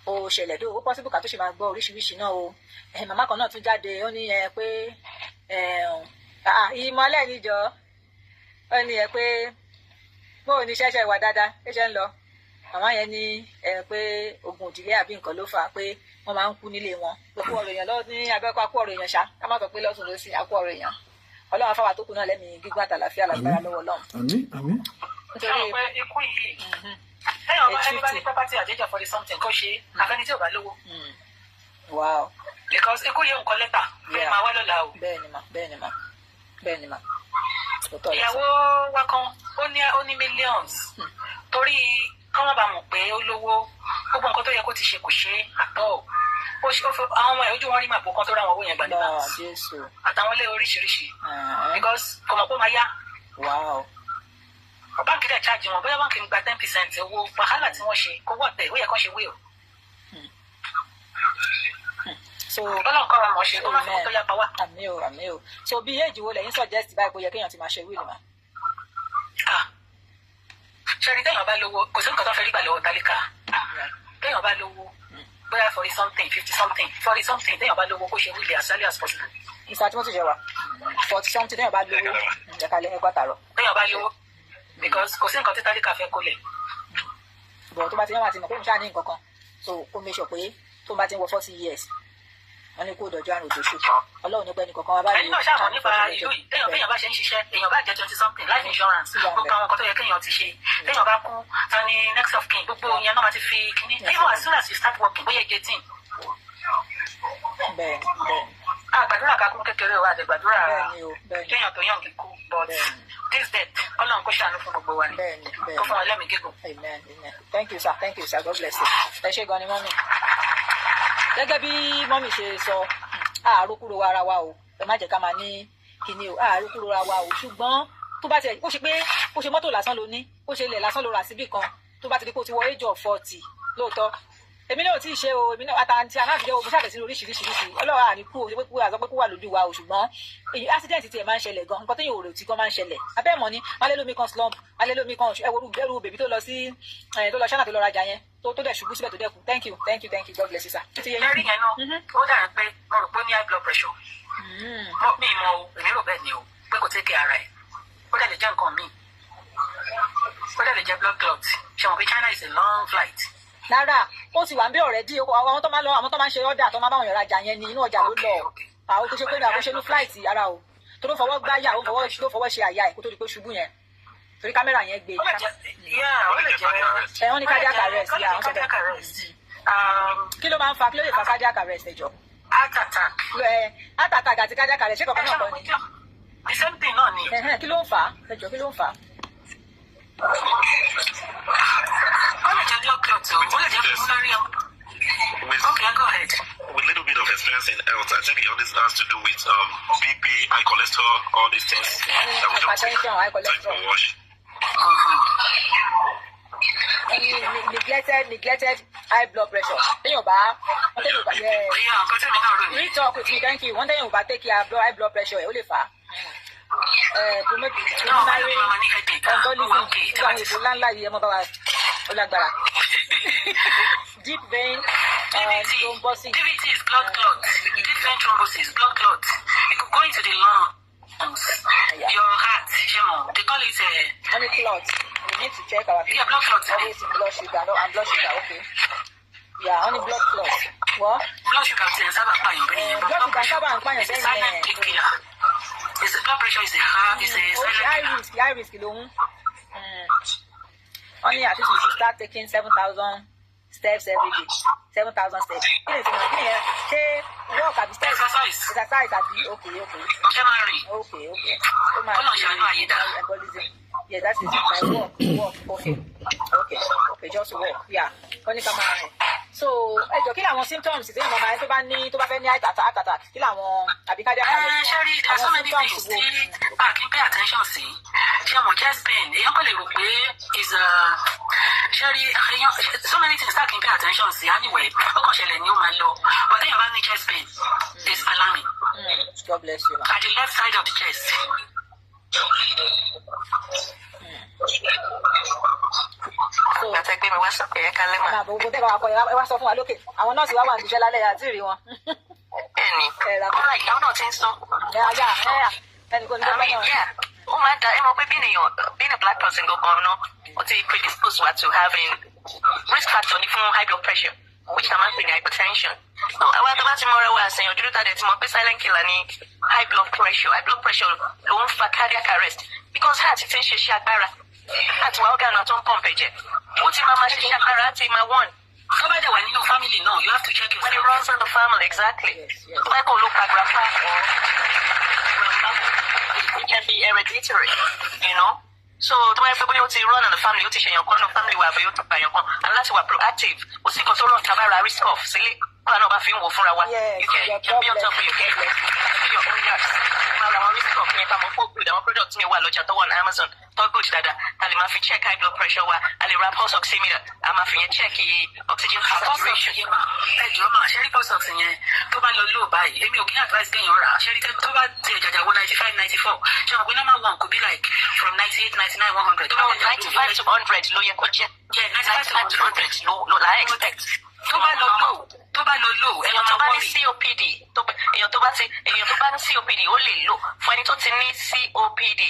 E: ó ṣẹlẹ̀ dó. Ó possible ká tó ṣe máa gbọ́ oríṣiríṣi náà o. Màmá kan náà tún jáde, ó ní ẹ pé ìmọ̀lẹ̀ níjọ, ó ní ẹ pé bóun ní ṣẹ́ṣẹ́ wà dáadáa, ṣẹ́ṣẹ́ ń lọ. Màmá yẹn ní ẹ pé ogun ìdílé àbí nǹkan ló fà á pé wọ́n máa ń kú nílé wọn, pé kú ọ̀rọ̀ èèyàn lọ ní abẹ́kọ̀, akú ọ̀rọ̀ èèyàn ṣá, ká má sọ pé lọ́tún ló sí akú ọ̀rọ̀ èèyàn. Ọlọ́run afáwà tó kù náà lẹ́mìí gígùn àtàlàfíà lágbára lọ́wọ́ Ọlọ́run.
A: Àmín, àmín.
E: Nítorí
B: pé ikú yìí,
G: Téèyàn bá
E: Age
G: ẹni bá ní
E: 50.
G: property at age of 40 something, kó ṣe é, àfẹ́ni tí ò bá lówó. Because ikú yóò nǹkan lẹ́tà fẹ́ máa wá lọ́la o.
E: Bẹ́ẹ̀ ni mà, bẹ́ẹ̀ ni mà, bẹ́ẹ̀ ni mà, òótọ́ lẹ sọ.
G: Ìyàwó wa kan, ó ní millions, torí kọ́ wọ́n bá mọ̀ pé ó lówó, gbogbo nǹkan tó yẹ kó ti ṣe kò ṣe é àtọ́. Ó fi àwọn ọmọ ẹ̀, ojú wọn rí màbò kan tó rà, àwọn owó yẹn gbà ní
E: Lọ
G: banks
E: Jésù.
G: àtàwọn ilé oríṣiríṣi, because kò mọ̀ pé ó máa yá. Báńkì dẹ̀ charge wọn, bóyá báńkì ń gba 10% owó. Wàhálà tí wọ́n ṣe kó wọ̀ tẹ̀, ó yẹ kó ṣe will.
E: So
G: Ọlọ́run kọ́ wa mọ̀ ṣe, kó má fi kó tó yá pa wá.
E: Àmín o, àmín o. So bí age wo lẹ́yìn suggest báyìí pé ó yẹ kéèyàn ti máa ṣe will mà?
G: Ah, ṣẹ́ni téèyàn bá lówó, kò sí nǹkan tó fẹ́ rí gbà lọ́wọ́ tálíkà. Téèyàn bá lówó, bóyá 40 something, 50 something, 40 something, téèyàn bá lówó, kó ṣe will as early as possible.
E: Mr. Timothy ṣe wà 40 something, téèyàn bá lówó, ẹ̀ka lẹ́ ẹ̀kọ́ àtàrọ̀.
G: Téèyàn bá lówó, because kò sí nǹkan tí tálíkà fẹ́ kó lẹ̀.
E: Bọ̀ tó bá ti yẹn wà ti mọ̀ pé òun ṣáà ní nǹkan kan, so kó make sure pé tó bá ti ń wọ 40 years, wọ́n ní kó dọ̀jọ́ àrùn òjòṣù, Ọlọ́run nípa ẹnì kọ̀ọ̀kan wa báyìí.
G: Ẹni náà ṣàmọ̀ nípa ìlú yìí, téèyàn béèyàn bá ṣe ń ṣiṣẹ́, èèyàn bá jẹ́ 20 something, life insurance, gbogbo àwọn nǹkan tó yẹ kéèyàn ti ṣe, téèyàn bá kú, ta ni next of kin, gbogbo yẹn náà máa ti fi kíní, even as soon as you start working, bóyá 18.
E: bẹ́ẹ̀ bẹ́ẹ̀
G: Àgbàdúrà ká kún kékeré o, àdẹ̀gbàdúrà
E: Bẹ́ẹ̀ ni o, bẹ́ẹ̀ ni.
G: kéèyàn tó yàn kíkú, but this death, Ọlọ́run kó ṣàánú fún gbogbo wa ni,
E: bẹ́ẹ̀ ni bẹ́ẹ̀
G: kó fún
E: ni
G: wa lẹ́mìí gígùn.
E: Amen, amen. Thank you, sir. Thank you, sir. God bless you. Ẹ ṣé gan ni, mummy. Gẹ́gẹ́ bí mummy ṣe sọ, àárò kúrò ara wa o. Ẹ má jẹ́ ká máa ní kíní o, àárò kúrò ara wa o. Ṣùgbọ́n tó bá tiẹ̀, ó ṣe pé ó ṣe mọ́tò lásán ló ní, ó ṣe ilẹ̀ lásán ló rà síbì kan, tó bá ti di pé ó ti wọ age of 40, lóòótọ́. Èmi náà ò tí ì ṣe o, èmi náà àtàntí aláàfin o, mo ṣàbẹ̀sí ní oríṣiríṣiríṣi. Ọlọ́run àní kú o, ṣe pé kú àzọ pé kú wà lójú wa o, ṣùgbọ́n èyí accident tiẹ̀ máa ń ṣẹlẹ̀ gan, nǹkan téèyàn ò rò tí gan máa ń ṣẹlẹ̀. Abẹ́ mọ̀ ni, alẹ́ kan slump, alẹ́ kan ẹwọ́rú ẹrú bèbí tó lọ sí tó lọ ṣáná, tó lọ rajà yẹn, tó dẹ̀ ṣubú síbẹ̀, tó dẹ̀ kú. Thank you, thank you, thank you. God bless you, sir. Ti yẹ yín.
G: Ẹrí yẹn náà, ó dàbí pé mo rò pé ó ní high blood pressure. Mo mi mọ o, èmi rò bẹ́ẹ̀ ni o, pé kò take care ara ẹ̀. Ó dẹ̀ lè jẹ́ nǹkan míì, ó dẹ̀ lè jẹ́ blood clot. Ṣe mọ̀ pé China is a long flight.
E: Rárá, ó ti wà ń bí ọ̀rẹ́ dí àwọn tó máa ń lọ, àwọn tó máa ń ṣe order, tó máa bá wọn yàrá jà yẹn ní inú ọjà ló lọ. Àwọn tó ṣe pé àwọn ṣe ní flight ara o, tó ló fọwọ́ gbáyà, ó fọwọ́ ló fọwọ́ ṣe àyà ẹ̀ kó tó di pé ṣubú yẹn, torí kámẹ́rà yẹn gbé.
G: Ó lè jẹ́, yeah, ó lè jẹ́.
E: Ẹ wọ́n ní cardiac arrest.
G: Ó lè
E: Yeah,
G: jẹ́
E: wọ́n sọ bẹ́ẹ̀.
G: cardiac arrest.
E: Kí ló máa ń fa, kí ló lè fa cardiac arrest, ẹ jọ̀ọ́?
G: Heart attack.
E: Ẹ heart attack àti cardiac arrest, ṣé kankan náà kọ́ ni?
G: The same thing náà ni.
E: Ẹ̀hẹ́n, kí ló ń fà á, ẹ jọ̀ọ́, kí ló ń fà á?
G: Ó lè jẹ́ blood clot o, ó lè jẹ́ pulmonary.
F: With,
G: Okay, go ahead.
F: with little bit of experience in health, I think it always has to do with BP, high cholesterol, all these things that we don't take
E: Hypertension, high
F: time
E: cholesterol.
F: to wash.
E: Neglected high blood pressure, téèyàn bá wọ́n, téèyàn bá yẹ.
G: Yeah, nǹkan tí èmi náà rò ní.
E: Real talk with me, thank you. Wọ́n téèyàn bá take care blood high blood pressure ẹ̀, ó lè fà á. Pulmonary embolism, nígbà àwọn èbó ńláńlá yìí, ẹ mọ bá wa, ó lágbára. Deep vein
G: DVT,
E: thrombosis.
G: DVT is blood clot. Deep vein thrombosis, blood clot. It could go into the lungs, your heart. Ṣé mo? They call it
E: Wọ́n ní clot, we need to check our
G: Yeah, blood clot.
E: Always blood sugar, no, and blood sugar, okay. Yeah, wọ́n ní blood clot. Wọ́n
G: Blood sugar ti ẹ̀ sábà pààyàn bẹ́ẹ̀ yẹn.
E: Eh, blood sugar sábà ń pààyàn
G: It's a
E: bẹ́ẹ̀
G: silent
E: yẹn.
G: killer. It's a blood pressure is a high, is a
E: Ó ṣe
G: silent
E: high
G: killer.
E: risk, high risk lòun. Wọ́n ní at least you should start taking 7,000 steps every day. 7,000 steps, kí ni ìtumọ̀, kí ni yẹn? Ṣé walk àbí steps?
G: Exercise.
E: Exercise àbí? Okay.
G: Ṣé máa rìn?
E: Okay, ó máa
G: Ọlọ́run ṣàánú àyè dá.
E: Embolism, yeah, that is my walk, walk. Okay, just walk. Yeah, wọ́n ní ká máa rìn. So ẹ jọ̀ọ́, kí làwọn symptoms tí èèyàn máa tó bá ní, tó bá fẹ́ ní heart attack, kí làwọn, àbí cardiac arrest?
G: Ṣẹ́rí, there are so
E: Àwọn
G: many
E: symptoms
G: things
E: wo?
G: tí a kì í pay attention sí. Ṣé mo chest pain, èèyàn kò lè rò pé is a, ṣẹ́rí, èèyàn, so many things tá a kì í pay attention sí anyway, ó kàn ṣẹlẹ̀ ní ó máa lọ. But téèyàn bá ní chest pain, it's alarming.
E: God bless you, ma.
G: At the left side of the chest.
E: So
D: Gbàtẹ́ gbé mi wá sókè, ẹ kálẹ́ mà.
E: máa bọ̀, gbogbo tẹ́ bá wa kọ, ẹ wá sọ fún wa lókè. Àwọn nọ́ọ̀sì wa wà ní iṣẹ́ lálẹ́, àti ìrì wọn.
D: Bẹ́ẹ̀ni,
E: Ẹ ra
D: ọ̀rọ̀ ìyàwó náà ti ń sọ.
E: Ẹ ajá ẹ yà ẹnì kò ní
D: I
E: gbọ́
D: mean,
E: náà.
D: yeah, ó máa ń da, ẹ mọ̀ pé being a being a black person gangan náà, ó ti predispose wa to having risk factor ní fún high blood pressure, which a máa ń pè ní hypertension. So àwa tó bá ti mọ́ra wa àṣeyàn dúdú tàdé ti mọ̀ pé silent killer ní high blood pressure. High blood pressure ló ń fa cardiac arrest because heart ti ń ṣe iṣẹ́ agbára. Heart wa, organ tó ń pump ẹ̀jẹ̀, ó ti máa máa ṣiṣẹ́ agbára, á ti máa wọ́n.
G: Tó bá dẹ̀ wà nínú family náà, you have to check
D: When it
G: yourself.
D: runs in the family, exactly.
E: Yes.
D: Tó bá kò ló pa grandpa or grandma, it can be hereditary. So tó bá yẹ pé bóyá ó ti run in the family, ó ti ṣèyàn kan nínú family wa, àbí ó ti pààyàn kan, and láti wà proactive, kò sí nǹkan tó rọ̀ tá a bá ra risk off sílé, báwa náà bá fi ń wò fúnra wa.
E: Yes,
D: You can,
E: yeah,
D: you can be on
E: God
D: top of your
E: bless
D: game.
E: you.
D: Be your own nurse. Máa ra àwọn risk off yẹn, ká mọ̀ fún good. Àwọn product mi wà lọ́jà tó wà ní Amazon tó good dáadáa. A lè máa fi check high blood pressure wa, a lè ra pulse oximeter, a máa fi yẹn check oxygen
G: Pulse ox
D: saturation.
G: yẹn mà, ẹ jọ̀ọ́ mà, ṣẹ́rí pulse ox yẹn, tó bá lọ lò báyìí, èmi ò kí ń advice kéèyàn rà á. Ṣẹ́rí tó bá tiẹ̀ jàjà wọ 95, 94, ṣe mọ̀ pé normal one could be like from 98, 99, 100. Tó bá
D: No,
G: jàjà lò
D: 95 to 100 ló yẹ kó jẹ́.
G: Yeah, 95 to
D: 95 to
G: 100.
D: 100 ló la expect.
G: Tó bá lọ low, ẹ
D: Èèyàn
G: máa
D: tó bá ní
G: worry.
D: COPD, èèyàn tó bá ní COPD, ó lè lò fún ẹni tó ti ní COPD.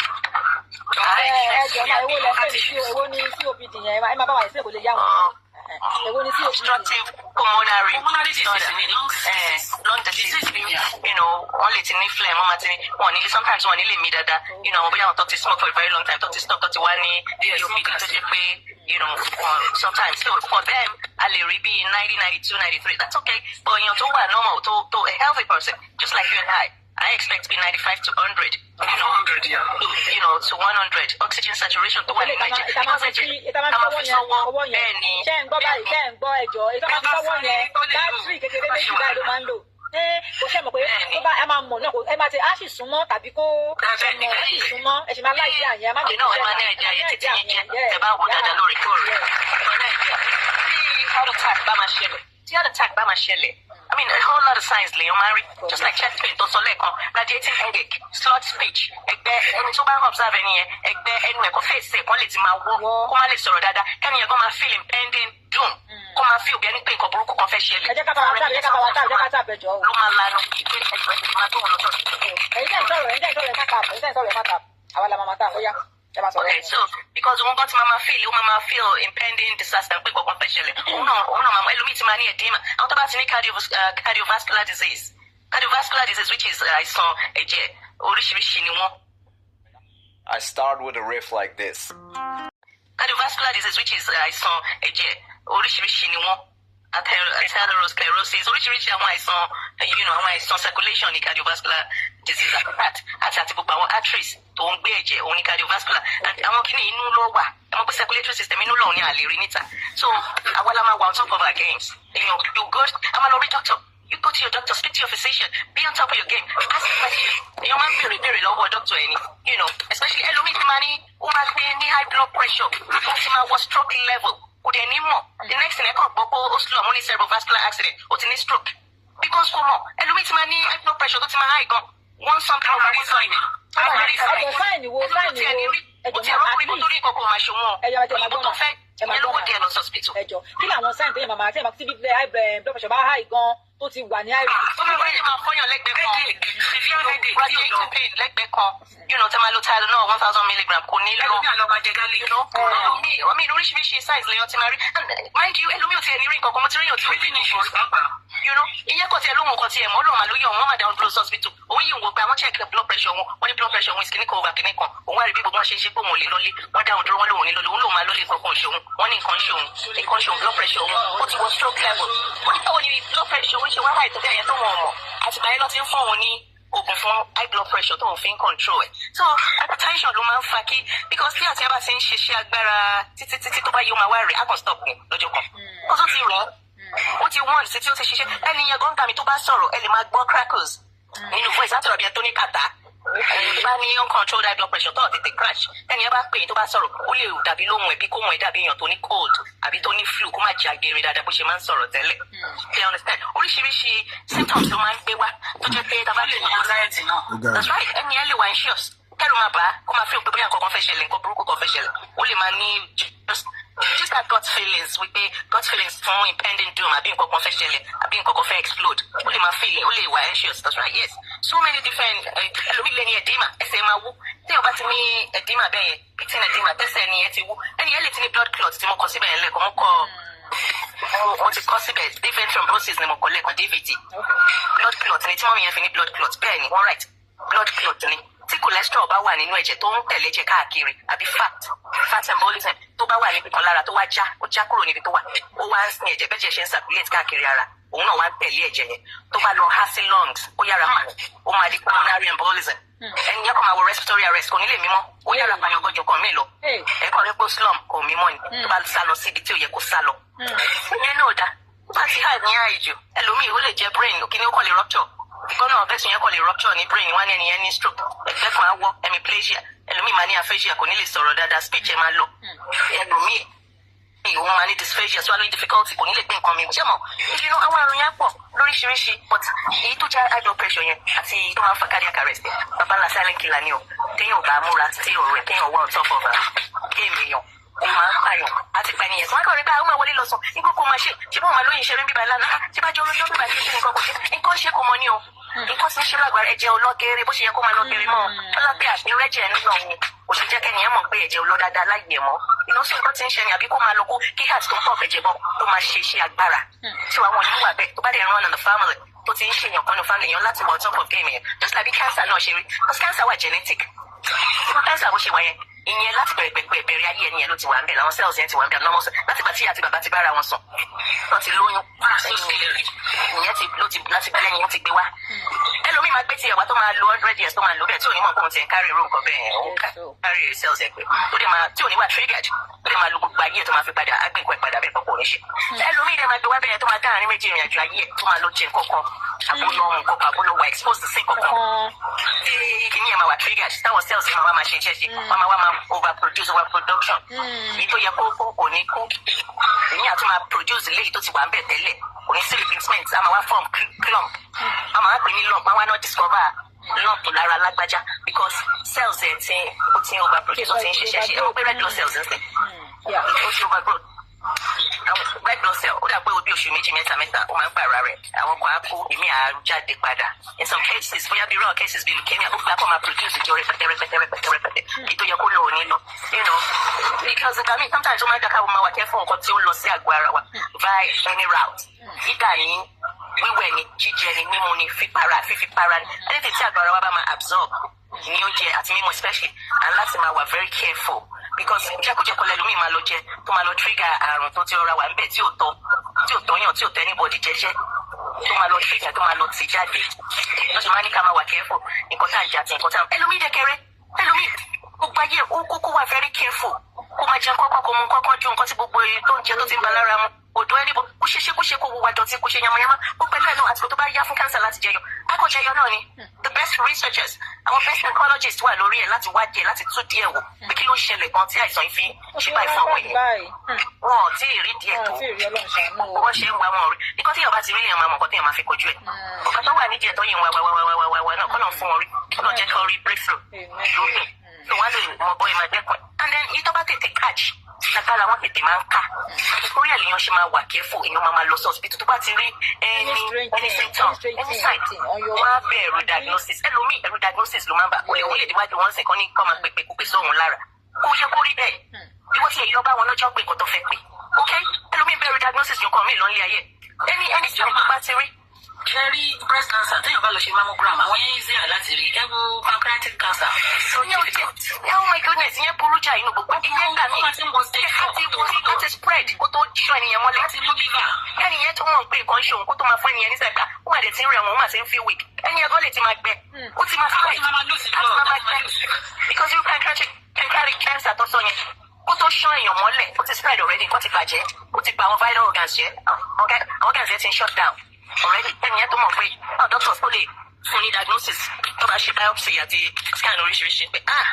E: Ẹ ẹ jọ máa, èwo lẹ fẹ́ ní sí, èwo ní COPD yẹn? Ẹ máa bá wa ìsílẹ̀ kò lè yá wọn. Èwo ní COPD?
D: Obstructive pulmonary
G: Pulmonary disease
D: disorder.
G: ni lung disease.
D: Lung disease.
G: Disease, yeah.
D: Wọ́n lè ti ní phlegm, wọ́n máa ti ní, wọ́n ní sometimes wọ́n ní lè mí dáadáa. Àwọn bóyá àwọn tó ti smoke for a very long time, tó ti stop, tó ti wá ní COPD, tó jẹ́ pé, sometimes. So for them, a lè rí bí 90, 92, 93. That's okay. But èèyàn tó wà normal, tó a healthy person, just like you and I expect to be 95 to 100.
G: 100, yeah.
D: To 100. Oxygen saturation tó wà nínú ẹ̀jẹ̀.
E: Ìta máa fi sí, ìta máa fi sọ́wọ́ yẹn, ọwọ́ yẹn.
D: Bẹ́ẹ̀ ni.
E: Ṣé ń gbọ́ báyìí? Ṣé ń gbọ́? Ẹjọ́ ìta máa fi sọ́wọ́ yẹn, bátìrì kékeré méjì báyìí ló máa ń lò. Ẹ kò ṣe mọ̀ pé tó bá ẹ máa mọ̀ náà, kò ẹ máa ti á sì súnmọ́ tàbí kó ẹ mọ̀ á sì súnmọ́, ẹ sì máa láì jẹ́ àyẹn, ẹ má
D: Ẹ náà, ẹ máa ní ẹ̀jẹ̀ ayé títí yín jẹ́ ẹ bá wò dáadáa lóòrèkóòrè. Ẹ máa ní ẹ̀jẹ̀. Tí heart attack bá máa ṣẹlẹ̀, tí heart attack bá máa ṣẹlẹ̀, I mean, a whole lot of signs lèèyàn máa ń rí, just like chest pain tó sọ lẹ́ẹ̀kan, radiating headache, slurred speech, ẹgbẹ́ ẹni tó bá ń observe ẹni yẹn, ẹgbẹ́ ẹnu ẹ̀ kó fèsì ẹ̀ kán lè ti máa wọ́, kó má lè sọ̀rọ̀ dáadáa, kẹ́ni yẹn kó máa feel impending doom, kó máa feel bí ẹni pé nǹkan burúkú kan fẹ́ ṣẹlẹ̀.
E: Ẹ jẹ́ ká bá wa tàbí, ẹ jẹ́ ká bá wa tàbí, ẹ jẹ́ ká tàbí, ẹjọ́ o.
D: Ló máa lanu pé ẹjọ́ ẹ̀ máa tó wọn lọ sọ́ọ̀tì.
E: Ẹ̀yin tẹ́ ń sọ̀rọ̀, ẹ̀yin tẹ́ ń sọ̀rọ̀, ẹ má tàbí, ẹ̀yin tẹ́ ń sọ̀rọ̀, ẹ má tàbí, àwa la máa máa tàbí, ó yá, ẹ máa sọ̀rọ̀.
D: Okay, so because òun gan ti máa feel, ó máa feel impending disaster pé nǹkan kan fẹ́ ṣẹlẹ̀. Òun náà máa mọ ẹlòmíì ti máa ní edema. Àwọn tó bá ti ní cardiovascular disease, which is àìsàn ẹ̀jẹ̀, oríṣiríṣi ni wọ́n.
H: I start with a riff like this.
D: Cardiovascular disease, which is àìsàn ẹ̀jẹ̀, oríṣiríṣi ni wọ́n. Atherosclerosis, oríṣiríṣi àwọn àìsàn, àwọn àìsàn circulation ní cardiovascular disease, àti heart àti gbogbo àwọn arteries tó ń gbé ẹ̀jẹ̀, òun ní cardiovascular. And àwọn kìíní inú ló wà. Ẹ mọ̀ pé circulatory system inú lòun ní àlè rí níta. So àwa la máa wà on top of our games. You go, a máa lọ rí doctor. You go to your doctor, speak to your physician, be on top of your game, ask a question. Èèyàn máa ń béèrè béèrè lọ́wọ́ doctor ẹni, especially ẹlòmíì ti máa ní, ó máa gbé ní high blood pressure, ó ti máa wọ stroke level, kò dẹ̀ ní mọ̀. The next thing, ẹ kàn gbọ́ pé ó slump, ó ní cerebrovascular accident, ó ti ní stroke. Because kò mọ̀, ẹlòmíì ti máa ní high blood pressure tó ti máa high gan, one something over one something.
E: Ẹjọ, sign wo, sign wo, ẹjọ máa, at least
D: Torí kọ̀ọ̀kan máa ṣe wọn.
E: Ẹjọ, ẹjọ, máa
D: Òyìnbó
E: gbọ́
D: tó
E: mà.
D: fẹ́,
E: Ẹ máa
D: ìyẹn ló
E: gbọ́
D: wọ̀
E: mà.
D: díẹ̀ lọ sí hospital.
E: Ẹjọ, kí làwọn sign téèyàn máa tí bí high blood pressure bá high gan, tó ti wà ní high risk?
D: Tó máa wáyé, máa fọyàn lẹ́gbẹ̀ẹ́ kan.
G: Headache, severe headache tí ò lọ.
D: Radiating pain lẹ́gbẹ̀ẹ́ kan. Tẹ́ máa lo Tylenol 1,000 milligram, kò ní lọ.
G: Ẹlòmíì á lọ máa jẹ garlic.
D: Ẹlòmíì, I mean, oríṣiríṣi signs lèèyàn ti máa rí. And mind you, ẹlòmíì ò tiẹ̀ ní rí nǹkan kan, mo ti rí èèyàn tí ó
G: Breathing issues pàápàá.
D: Ìyẹn kò tiẹ̀ lóhùn kan tiẹ̀ mọ́, lóhùn màá lóye òun, wọ́n máa down close hospital. Òun yìí ń wo pé àwọn check blood pressure wọn, wọ́n ní blood pressure wọn is kìíní kan over kìíní kan. Òun wá rí bí gbogbo wọn ṣe ń ṣe pé òun ò lè lọlé. Wọ́n dáhùn dúró, wọ́n lóhùn ní lọlé, òun lóhùn máa lọlé, nǹkan kan ṣòun. Wọ́n ní nǹkan ṣòun, nǹkan ṣòun, blood pressure òun, ó ti wọ stroke level. Ó ní báwo ni blood pressure òun ṣe wá high tó bẹ́ẹ̀ yẹn tó wọn mọ̀? Àtìgbà yẹn lọ ti ń fún òun ní oògùn fún high blood pressure tó ń fi ń control ẹ̀. So hypertension ló máa ń fa kí, because tí àti ẹ bá ti ń ṣiṣẹ́ agbára títí títí, tó bá yóò máa wá rẹ̀, á kàn stop ní lọ́jọ́ kan. Ó tún ti rẹ̀ ẹ́, ó ti wọ́n sí tí ó ti ṣiṣẹ́. Ẹni yẹn gan tàbí tó bá sọ̀rọ̀, ẹ lè máa gbọ́ crackles nínú voice látọ̀rọ̀ bí ẹ tó ní kàtá. Ẹni tó bá ní uncontrolled high blood pressure tó tètè crash, ẹni yẹn bá pè é, tó bá sọ̀rọ̀, ó lè dàbí lóhùn ẹ̀ bí kóhùn ẹ̀ dàbí èèyàn tó ní cold àbí tó ní flu, kó má jẹ́ àgbèrè dáadáa bó ṣe máa ń sọ̀rọ̀ tẹ́lẹ̀. You understand? Oríṣiríṣi symptoms ló máa ń gbé wá tó jẹ́ pé tá a bá lè
G: Ó lè ní anxiety náà.
A: Ó ga.
D: That's right. Ẹni yẹn lè wà anxious, kẹ́rù máa bá kó máa feel pé bóyá nǹkan kan fẹ́ ṣẹlẹ̀, nǹkan burúkú kan fẹ́ ṣẹlẹ̀. Ó lè máa ní just that gut feelings, wípé gut feelings fún impending doom, àbí nǹkan kan fẹ́ ṣẹlẹ̀, àbí nǹkan kan fẹ́ explode. Ó lè máa feel it, ó lè wà anxious. That's right, yes. So many different, ẹlòmíì lè ní edema, ẹsẹ̀ máa wú. Tí o bá ti ní edema bẹ́ẹ̀ yẹn, pitting edema, tẹ́sẹ̀ ẹni yẹn ti wú, ẹni yẹn lè ti ní blood clot tí mo kọ síbẹ̀ yẹn lẹ́kọ̀ọ́. Mo ti kọ síbẹ̀, deep vein thrombosis ni mo kọ lẹ́kọ̀ọ́, DVT, blood clot ni tí mọ́mí yẹn fi ní blood clot. Bẹ́ẹ̀ ni, wọ́n right, blood clot ni. Tí cholesterol bá wà nínú ẹ̀jẹ̀ tó ń tẹ̀lé ẹ̀jẹ̀ káàkiri, àbí fat embolism tó bá wà níbi kan lára, tó wá já, ó já kúrò níbi tó wà, ó wá ń sin ẹ̀jẹ̀, bẹ́jẹ̀ ṣe ń circulate káàkiri ara, òun náà wá ń tẹ̀lé ẹ̀jẹ̀ yẹn. Tó bá lọ há sí lungs, ó yára pààyàn, ó máa di pulmonary embolism. Ẹni yẹn kàn máa wọ respiratory arrest, kò ní lè mímọ́, ó yára pààyàn gọjọ kan mí lọ. Ẹ kàn rí pé slump, kò mímọ́ ni, tó bá sá lọ síbi tí ò yẹ kó sá lọ. Ìyẹn náà dá. Tó bá ti high ní àìjù, ẹlòmíì ó lè jẹ brain, kíní ó kàn lè rupture, ìkọ́nà ọ̀bẹ́sùn yẹn kàn lè rupture ní brain wọn ní ẹni yẹn ní stroke. Ẹgbẹ́ kan á wọ́, hemiplegia. Ẹlòmíì máa ní aphasia, kò ní lè sọ̀rọ̀ dáadáa, speech ẹ̀ máa lọ. Ẹlòmíì òun máa ní dysphagia, swallowing difficulty, kò ní lè gbé nǹkan mi. Ṣé mo ìṣúná àwọn àrùn yẹn pọ̀ lóríṣiríṣi, but èyí tó jẹ́ high blood pressure yẹn àti èyí tó máa ń fa cardiac arrest, baba ńlá silent killer ni o. Téèyàn ò bá múra sí ọ̀rọ̀ ẹ̀, téèyàn wà on top of game èèyàn, ó máa ń pààyàn àti pànìyàn. Tí wọ́n kọ́ rí pé àwọn máa wọlé lọ sùn nígbà kó máa ṣe ṣé báwọn máa lóyún ṣeré bíbá lánàá, ṣé bá jọ olójó bíbá ṣe ṣe nǹkan kò ṣe nǹkan ṣe kò mọ ní o, nǹkan sì ń ṣe lágbára. Ẹ̀jẹ̀ olọ́gẹ̀rẹ̀ bó ṣe yẹ kó máa lọ́gẹ̀rẹ̀ mọ́ ọlọ́pẹ́ àṣírẹ́jẹ̀ nínú òun kò ṣe jẹ́ kẹ́niyẹn mọ̀ pé ẹ̀jẹ̀ olọ́ dáadáa láyé ẹ̀ mọ́ iná sí nǹkan tí ń ṣe ni, àbí kó máa lọ kó kí heart tó ń pọ̀ fẹ̀jẹ̀ bọ̀ tó máa ṣe iṣẹ́ agbára tí àwọn oníwà bẹ́ẹ̀. Tó bá dẹ̀ run in the family, tó ti ń ṣèyàn kan ní family yẹn, láti wọ top of game yẹn, just like bí cancer náà ṣe rí, because cancer wà genetic. Cancer bó ṣe wà yẹn, ìyẹn láti bẹ̀rẹ̀ pẹ̀pẹ̀ bẹ̀rẹ̀ ayé ẹni yẹn ló ti wà ń bẹ̀, làwọn cells yẹn ti wà ń bẹ̀, normal cells, láti gbà tí ìyá àti bàbá ti bára wọn sùn, wọ́n ti lóyún, ìyẹn ti ló ti láti bẹ̀rẹ̀ yẹn ti gbé wá. Ẹlòmíì máa gbé tiẹ̀ wá tó máa lo 100 years, tó máa lo bẹ́ẹ̀, tí ò ní mọ̀ pé òun ti ń carry irú nǹkan bẹ́ẹ̀. Òun carry cells ẹ̀ pé ó dẹ̀ máa tí ò ní wà triggered, ó dẹ̀ máa lo gbogbo ayé ẹ̀ tó máa fi padà á gbé nǹkan ẹ̀ padà bẹ́ẹ̀ kọ́kọ́ ní ṣe. Ẹlòmíì dẹ̀ máa gbé wá bẹ́ẹ̀, tó máa dá àárín méjì ìrìn àjò ayé ẹ̀, tó máa lọ jẹ nǹkan kan, àbúlọ nǹkan kan, àbúlọ wà exposed sí nǹkan kan tí kìíní yẹn máa wà triggered, táwọn cells yẹn máa wá máa ṣe iṣẹ́ ṣe, wọ́n máa wá máa overproduce, overproduction. Èyí tó yẹ kó kó kò ní kó, èyí àtún máa produce léyìí tó ti wà ń bẹ̀ tẹ́lẹ̀, kò ní sí replacement, a máa wá form clump, a máa wá pè ní lump, a máa wá náà discover lump lára lágbájá, because cells ẹ̀ ti ó ti ń overproduce, ó ti ń ṣiṣẹ́ ṣe. Ẹ mọ̀ pé red blood cells ń sìn, ó ti overgrow. Àwọn red blood cell, ó dà pé bí oṣù méjì, mẹ́ta mẹ́ta, ó máa ń pààrọ̀ rẹ̀. Àwọn kan á kú, èmi á jáde padà. In some cases, bóyá bí rare cases bí leukemia, ó fi akọ máa produce jọ rẹpẹtẹ rẹpẹtẹ rẹpẹtẹ rẹpẹtẹ, èyí tó yẹ kó lọ ò ní lọ, because ìgbà míì, sometimes ó máa ń dáká máa wà careful nǹkan tí ó lọ sí àgọ́ ara wa via any route, either ní wíwẹ̀ ni, jíjẹ ni, mímu ni, fífara fífipara ni, anything tí àgọ́ ara wa bá máa absorb ní oúnjẹ àti mímu especially, and láti máa wà very careful, because jẹkújẹkú lẹlòmíì máa lọ jẹ tó máa lọ trigger àrùn tó ti rọra wà níbẹ̀, tí ò tọ́, tí ò tọ́yàn, tí ò tẹ́ anybody jẹ́jẹ́, tó máa lọ trigger, tó máa lọ tì jáde. Lọ́sọ̀ máa ní ká máa wà careful nǹkan tá à ń jẹ àti nǹkan tá à ń ẹlòmíì dẹ́kẹrẹ́. Ẹlòmíì gbogbo ayé ó kókó wà very careful, kó máa jẹun kọ́kọ́, kó mu kọ́kọ́ ju nǹkan tí gbogbo èyí tó ń jẹ tó ti ń ba lára mu òdò ẹni bó kó ṣe ṣe kó ṣe kó wùwà dọ̀tí, kó ṣe yamayama ó pẹ̀lú ẹ̀ náà. Àsìkò tó bá yá fún cancer láti jẹyọ, á kò jẹyọ náà ni. The best researchers, àwọn best oncologists wà lórí ẹ̀ láti wádìí ẹ̀, láti tú díẹ̀ wò pé kí ló ṣẹlẹ̀ gan tí àìsàn yìí fi ṣe báyìí fún àwọn èèyàn. Wọn ò tí ì rí díẹ̀ tó wọ́n ṣe ń wá wọn rí. Nǹkan tí èèyàn bá ti rí, èèyàn máa mọ̀ nǹkan tí èèyàn máa fi kojú ẹ̀. Nǹkan tó wà nídìí ẹ̀ tó yìí ń wá wá wá wá wá wá náà, kọ́ náà fún wọn rí, kọ́ náà jẹ́ kí wọ́n rí breakthrough lókè tó wọ́n lè mọ bóyá máa dẹ́kun. And then yìí tó bá tètè catch, lágbára wọn tètè máa ń ká. Orí ẹ̀ lèèyàn ṣe máa wà careful. Èèyàn máa máa lọ sí hospital tó bá ti rí any symptom, any sign. Wọ́n á bẹ̀rù diagnosis. Ẹlòmíì, ẹ̀rù diagnosis ló máa ń bà. Ó lè wọ́n lè déwájú wọn sìn kán ní kọ́ máa pèpè kúpè sóhun lára, kó yẹ kó rí bẹ́ẹ̀ bí wọ́n ti lè lọ bá wọn lọ́jọ́ pé nǹkan tó fẹ́ pè. Ok, ẹlòmíì bẹ̀rù diagnosis nǹkan mi ló ń lé ayé any sign tó bá ti rí.
G: Ṣe rí breast cancer, téèyàn bá lọ ṣe mammogram, àwọn yẹn easier láti rí. Ẹ wo pancreatic cancer, it's so difficult.
D: Oh my goodness, ìyẹn burú jà inú gbogbo ìyẹn gbà mí.
G: Ó máa ti ń wọ stage four.
D: Láti wọ láti spread kó tó ṣọ́ ẹnìyẹn mọ́lẹ̀.
G: Láti mú liver.
D: Ẹnìyẹn tó mọ̀ pé nǹkan ṣe òun, kó tó máa fún ẹnìyẹn ní sẹ́gbà, ó máa dẹ̀ ti ń rẹ̀ wọ́n, ó máa ti ń feel weak. Ẹnìyẹn gan lè ti máa gbẹ. Ó ti máa spread.
G: Ó ti máa lose
D: Á ti
G: blood.
D: máa máa gbẹ. Because irú pancreatic cancer tó sọ yẹn, kó tó ṣán èèyàn mọ́lẹ̀, ó ti spread already, nǹkan ti bàjẹ́, ó ti bà àwọn vital organs jẹ́, àwọn organs yẹn ti ń shut down already. Ẹnìyẹn tó mọ̀ pé àwọn doctors tó lè fún ní diagnosis, tó bá ṣe biopsy àti scan oríṣiríṣi pé, ah,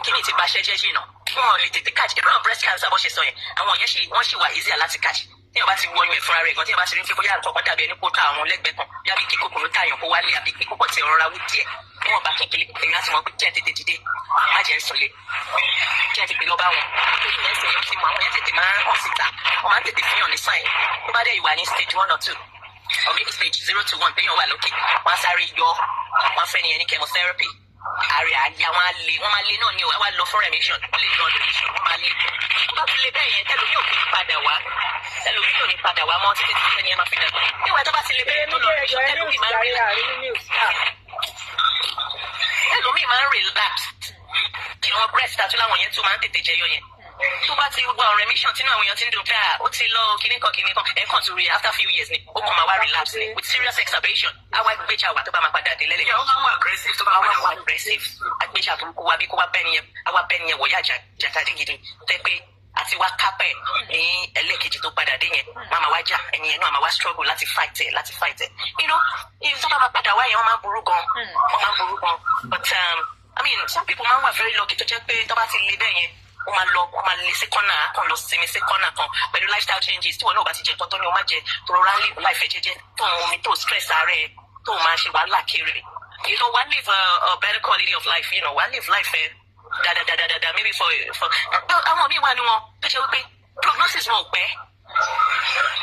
D: kíni ti bá ṣẹ́jẹ́ jìnnà, wọn ò lè tètè catch. Irú àwọn breast cancer bó ṣe sọ yẹn, àwọn yẹn ṣì wọ́n ṣì wà easier láti catch. Tí wọ́n bá ti wọnú ẹ̀ fúnra rẹ̀ gan, tí wọ́n bá ti rí pé bóyá nǹkan kan dàbí ẹni kó ta àwọn lẹ́gbẹ̀ẹ́ kan, yàbí kí kòkòrò tààyàn kó wálé, àbí kí kòkòrò ti rọra wú díẹ̀ níwọ̀n bá kékeré, èèyàn á ti mọ̀ pé jẹ́ tètè dìde, má jẹ́ ń sọlé, jẹ́ tètè lọ bá wọn. Nítorí yẹn ṣe yẹn ti mọ àwọn yẹn tètè máa ń hàn síta, wọ́n máa ń tètè fihàn ní sign. Tó bá dẹ̀ ìwà ní stage one or two or maybe stage 0 to 1, téèyàn wà lókè, wọ́n á sáré yọ, wọ́n á fẹ́ nìyẹn ní chemotherapy, ààrẹ àyà wọn á lè, wọ́n máa lé náà ní o, wá lọ fún remission, wọ́n lè lọ remission, wọ́n máa lé. Tó bá fi lè bẹ́ẹ̀ yẹn, tẹlomi ò ní padà wá, tẹlomi ò ní padà wá mọ́ títí tí ẹni ẹ máa fi dàgbà. Níwọ̀n tó bá ti lè bẹ́ẹ̀ tó lọ remission, tẹlomi máa ń rí, ẹlòmíì. máa ń relapse. Kí wọ́n breast tattoo láwọn yẹn tún máa ń tètè jẹyọ yẹn. Tó bá ti wà on remission, tínú àwọn èèyàn ti ń dùn pé ah, ó ti lọ, kíní kan kíní kan, ẹ̀ kàn tún rí after few years ni ó kàn máa wá relapse ni with serious exacerbation. Àwa gbéjà wà tó bá máa padà dé lẹ́lẹ́.
G: Ìyàwó máa ń wà aggressive tó bá
D: Àwa
G: padà
D: wà
G: wá.
D: aggressive, agbéjà burúkú wa bí kó wá bẹ́ẹ̀ nìyẹn, àwa bẹ́ẹ̀ nìyẹn wọ̀nyá jàkadì gidi tẹ́ pé àti wá kápẹ́ ní ẹlẹ́ẹ̀kejì tó padà dé yẹn, wọ́n á máa wá jà ẹni yẹn náà, máa wá struggle láti fight ẹ̀, láti fight ẹ̀. If tó bá máa padà wá yẹn, wọ́n máa burú gan, wọ́n máa burú gan. But I mean, some people máa ń wà very lucky tó jẹ́ pé tó bá ti le bẹ́ẹ̀ yẹn, ó máa lọ, ó máa lé sí kọ́nà kan, lọ sinmi sí kọ́nà kan pẹ̀lú lifestyle changes tí wọn náà bá ti jẹ nǹkan tó ní o má jẹ, tó rọra ń live life ẹ jẹ́jẹ́, tó ń omi, tó stress ara ẹ, tó máa ṣe wàhálà kiri, wá live a better quality of life, wá live life ẹ dáadáa. Maybe for àwọn míì wà ní wọn tó ṣe wípé prognosis wọn ò pẹ́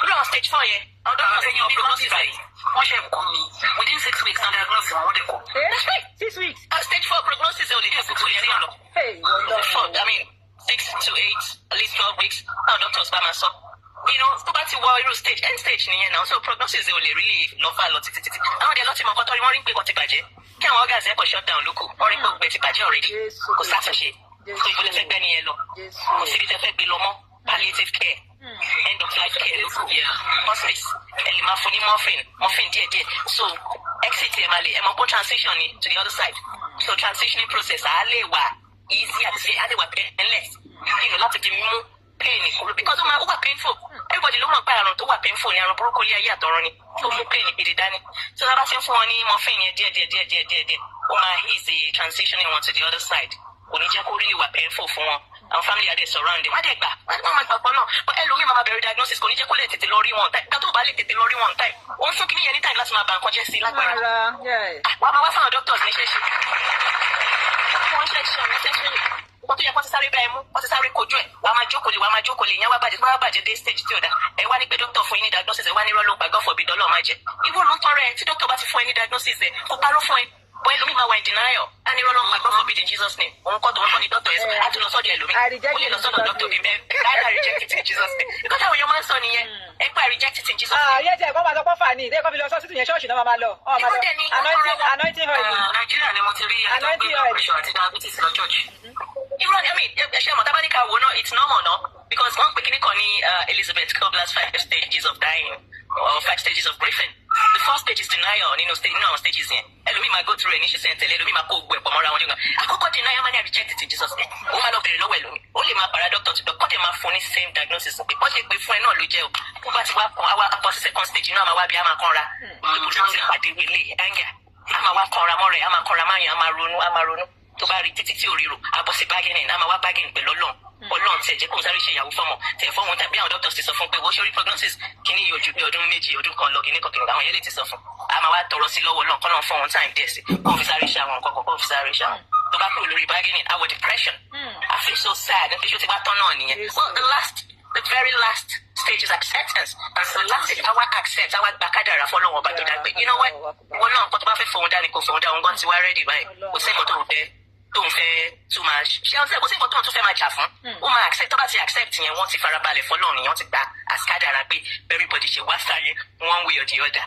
D: irú àwọn stage 4 yẹn, àwọn doctors
G: Èèyàn
D: ní
G: mi kan
D: prognosis
G: ti báyìí, wọ́n ṣe kú ni within 6 weeks náà diagnose wọn, wọ́n dẹ̀ kú.
D: That's right.
E: 6 weeks.
D: Stage 4 prognosis ò lè jẹ́ 6 weeks náà lọ.
E: Hey, wọ́n
D: Four, I mean, 6 to 8, at least 12 weeks. Àwọn doctors bá máa sọ. Tó bá ti wọ irú stage, end stage nìyẹn náà, so prognosis ò lè really lọ fà lọ títí títí. Àwọn ọ̀dẹ̀ lọ́tí mọ̀ nǹkan tó rí, wọ́n rí pé nǹkan ti bàjẹ́. Kí àwọn organs ẹ̀ kọ̀ shut down lóko, wọ́n rí pé ògbẹ́ ti bàjẹ́ already.
E: Jésù.
D: Kò sátúnṣe. So ìbílẹ̀ fẹ́ gbẹ́ nìyẹn lọ.
E: Jésù.
D: Kò síbi tẹ́ fẹ́ gbé lọ mọ́. Palliative care, end of life care lóko. Hospice, ẹ lè máa fún ní morphine, morphine díẹ̀díẹ̀. So exit ẹ̀ máa lè, ẹ mọ̀ pé transition ni to the other side. So transitioning process á lè wà easy àti á lè wà painless. Láti fi mú pain kúrò because ó máa ó wà painful. Everybody ló mọ̀ pé àrùn tó wà painful ni àrùn burúkú ilé ayé àtọ̀run ni tó mú pain gidi dání. So tá a bá ti ń fún wọn ní morphine yẹn díẹ̀ díẹ̀ díẹ̀ díẹ̀ díẹ̀ díẹ̀, ó máa ease the transitioning wọn to the other side. Kò ní jẹ́ kó really wà painful fún wọn. Àwọn family adé surround wọ́n á dẹ̀ gbà, wọ́n máa gbàgbọ́ náà. But ẹlòmíì máa bẹ̀rẹ̀ diagnosis, kò ní jẹ́ kó lè tètè lọ rí wọn time. Ìgbà tó bá lè tètè lọ rí wọn time, ó ń fún kíní yẹn ní time láti máa ba nǹkan jẹ́ sí i lágbára.
E: Ara, yeah.
D: Wàá máa wá fáwọn doctors ní ṣẹ́ṣe. Wọ́n ṣe ọ̀nà ṣẹ́ṣe nǹkan tó yẹ kó ti sáré bá ẹ mú, kó ti sáré kojú ẹ̀, wàá máa jókòó lé, wàá máa jókòó lé, ìyẹn wá bàjẹ́. Tó bá bàjẹ́ dé stage tí ò dá, ẹ wá ní pé doctor fún yín ní diagnosis, ẹ wá ní rọ́lọ́ gbàgbọ́ for bìdọ́lọ́ máa jẹ. Ìwọ ló ń tọrọ ẹ. Tí doctor bá ti fún ẹ ní diagnosis, ẹ kò parọ́ fún ẹ bọ́. Ẹlòmíì máa wà in denial, á ní rọ́lọ́ gbàgbọ́ forbid in Jesus name, òun kọ́ tó ń kọ́ ní doctor yẹn sọ, á tún lọ sọ́dọ̀ ẹlòmíì, ó lè lọ sọ́dọ̀ doctor bíi mẹ́rin. I reject it in Jesus name, because àwọn èèyàn máa ń sọ nìyẹn, ẹ pé I reject it in Jesus name.
E: Ah, yẹ tiẹ̀ kọ́ máa sọ pé fà ní ìdí ẹ̀kọ́ fi lọ sọ́sítù yẹn, ṣọ́ọ̀ṣì náà máa lọ. Ọ̀ máa lọ
D: Irú dẹ̀ ni,
E: anointing oil ni.
G: Nàìjíríà ni mo ti rí ẹni tó gbé
E: Anointing
G: blood
E: oil.
G: pressure àti diabetes lọ church.
D: Irọ́ ni, I mean, ẹ ṣe mọ̀ tábánikà wo náà, it's normal, no? Because wọ́n pè kíní kan ní Elizabeth Kubler's five stages of dying or five stages of grieving. The first stage is denial. Nínú stage, nínú àwọn stages yẹn, ẹlòmíì máa go through ẹ̀ ní ṣísẹ̀ tẹ̀lé, ẹlòmíì máa kó gbogbo ẹ̀ pọ̀ mọ́ra wọn nígbà àkọ́kọ́ denial, máa ní I reject it in Jesus name. Ó máa lọ bèrè lọ́wọ́ ẹlòmíì, ó lè máa para doctor to doctor, kọ́ dẹ̀ máa fún ní same diagnosis pé wọ́n ṣe pé fún ẹ náà ló jẹ́ o. Tó bá ti wá kan, àwa bọ́ sí second stage náà, máa wá bí a máa kanra pé kò tó ti pàdé wọlé anger, a máa wá kanra mọ́ rẹ̀, a máa kanra máa yàn, a máa ronú, a máa ronú. Tó bá rí títí tí ò ríro, a bọ́ sí bargaining, a máa wá bargain pẹ̀lú Ọlọ́run. Ọlọ́run tiẹ̀ jẹ́ kó n sáré ṣe ìyàwó fọ́mọ tiẹ̀ fọ́mọ, tàbí àwọn doctors ti sọ fún pé wọ́n ṣe orí prognosis kíní yóò ju bí ọdún 2, ọdún 1 lọ, kíní kan kíní àwọn yẹn lè ti sọ fún. A máa wá tọrọ sí lọ́wọ́ Ọlọ́run kọ́lọ́run fún wọn time díẹ̀ sí kó fi sáré ṣe àwọn nǹkan kan, kó fi sáré ṣe àwọn. Tó bá kúrò lórí bargaining, our depression, I feel so sad, ní fi ṣó ti wá tán náà nìyẹn. Well, the very last stage is acceptance. The last stage, àwa accept, àwa gba kádàrá fọlọ́wọ́n ọba tó dá pé, you know what, wọn náà, nǹkan tó bá fẹ́ fòun dání kò fòun dá, òun gan ti wá ready báyìí. Kò sí nǹkan tó ń fẹ́ tó máa ṣe ọ̀sẹ̀, kò sí nǹkan tó ń tún fẹ́ máa jà fún. Ó máa accept. Tó bá ti accept yẹn, wọ́n ti farabalẹ̀ fọlọ́run yẹn, wọ́n ti gba àkádàrá pé everybody ṣe wá sáyé, one way or the other,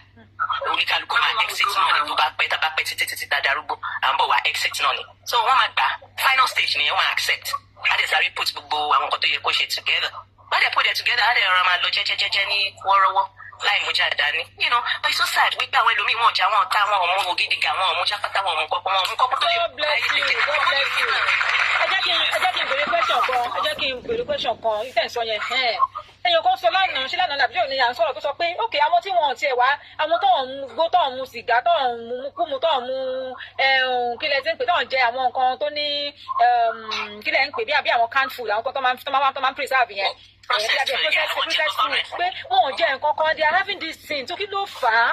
D: oníkálukú máa exit náà ni. Tó bá pẹ́, tá bá pẹ́ títí títí tá darúgbó, à ń bọ̀ wá exit náà ni. So wọ́n máa gbà, final stage nìyẹn, wọ́n máa accept, á dẹ̀ sáré put gbogbo àwọn nǹkan tó yẹ kó ṣe together, wọ́n dẹ̀ put it together, á dẹ̀ rọra máa lọ jẹ́jẹ́jẹ́jẹ́ ní wọ́rọ́wọ́ láì mú jáde dání. But it's so sad wípé àwọn ẹlòmíì, wọn ò já, wọn ò ta, wọn ò mú ògidìgà, wọn ò mú jápátá, wọn ò mú kọ́kọ́, wọn ò mú kọ́kọ́ tó lè.
E: God bless you, God bless you. Ẹ jẹ́ kí n béèrè question kan, ẹ jẹ́ kí n béèrè question kan. Ìtẹ̀ ń sọ yẹn, èèyàn kan sọ lánàá, ṣé lánàá làbí òní à ń sọ̀rọ̀, tó sọ pé ok, àwọn tí wọn ò tiẹ̀ wá, àwọn tó ń mu gbó, tó ń mu sìgá, tó ń mu kúmu, tó ń mu kí lẹ ti ń pè, tó ń jẹ àwọn nǹkan tó ní kí lẹ ń pè, bí àbí àwọn canned food, àwọn nǹkan tó máa ń preserve yẹn,
D: Processed
E: bí
D: food, yeah,
E: processed
D: àwọn jẹ
E: processed food,
D: kọ́kọ́
E: pé wọn ò jẹ nǹkan kan, they are having this thing, tó kí ló fà á?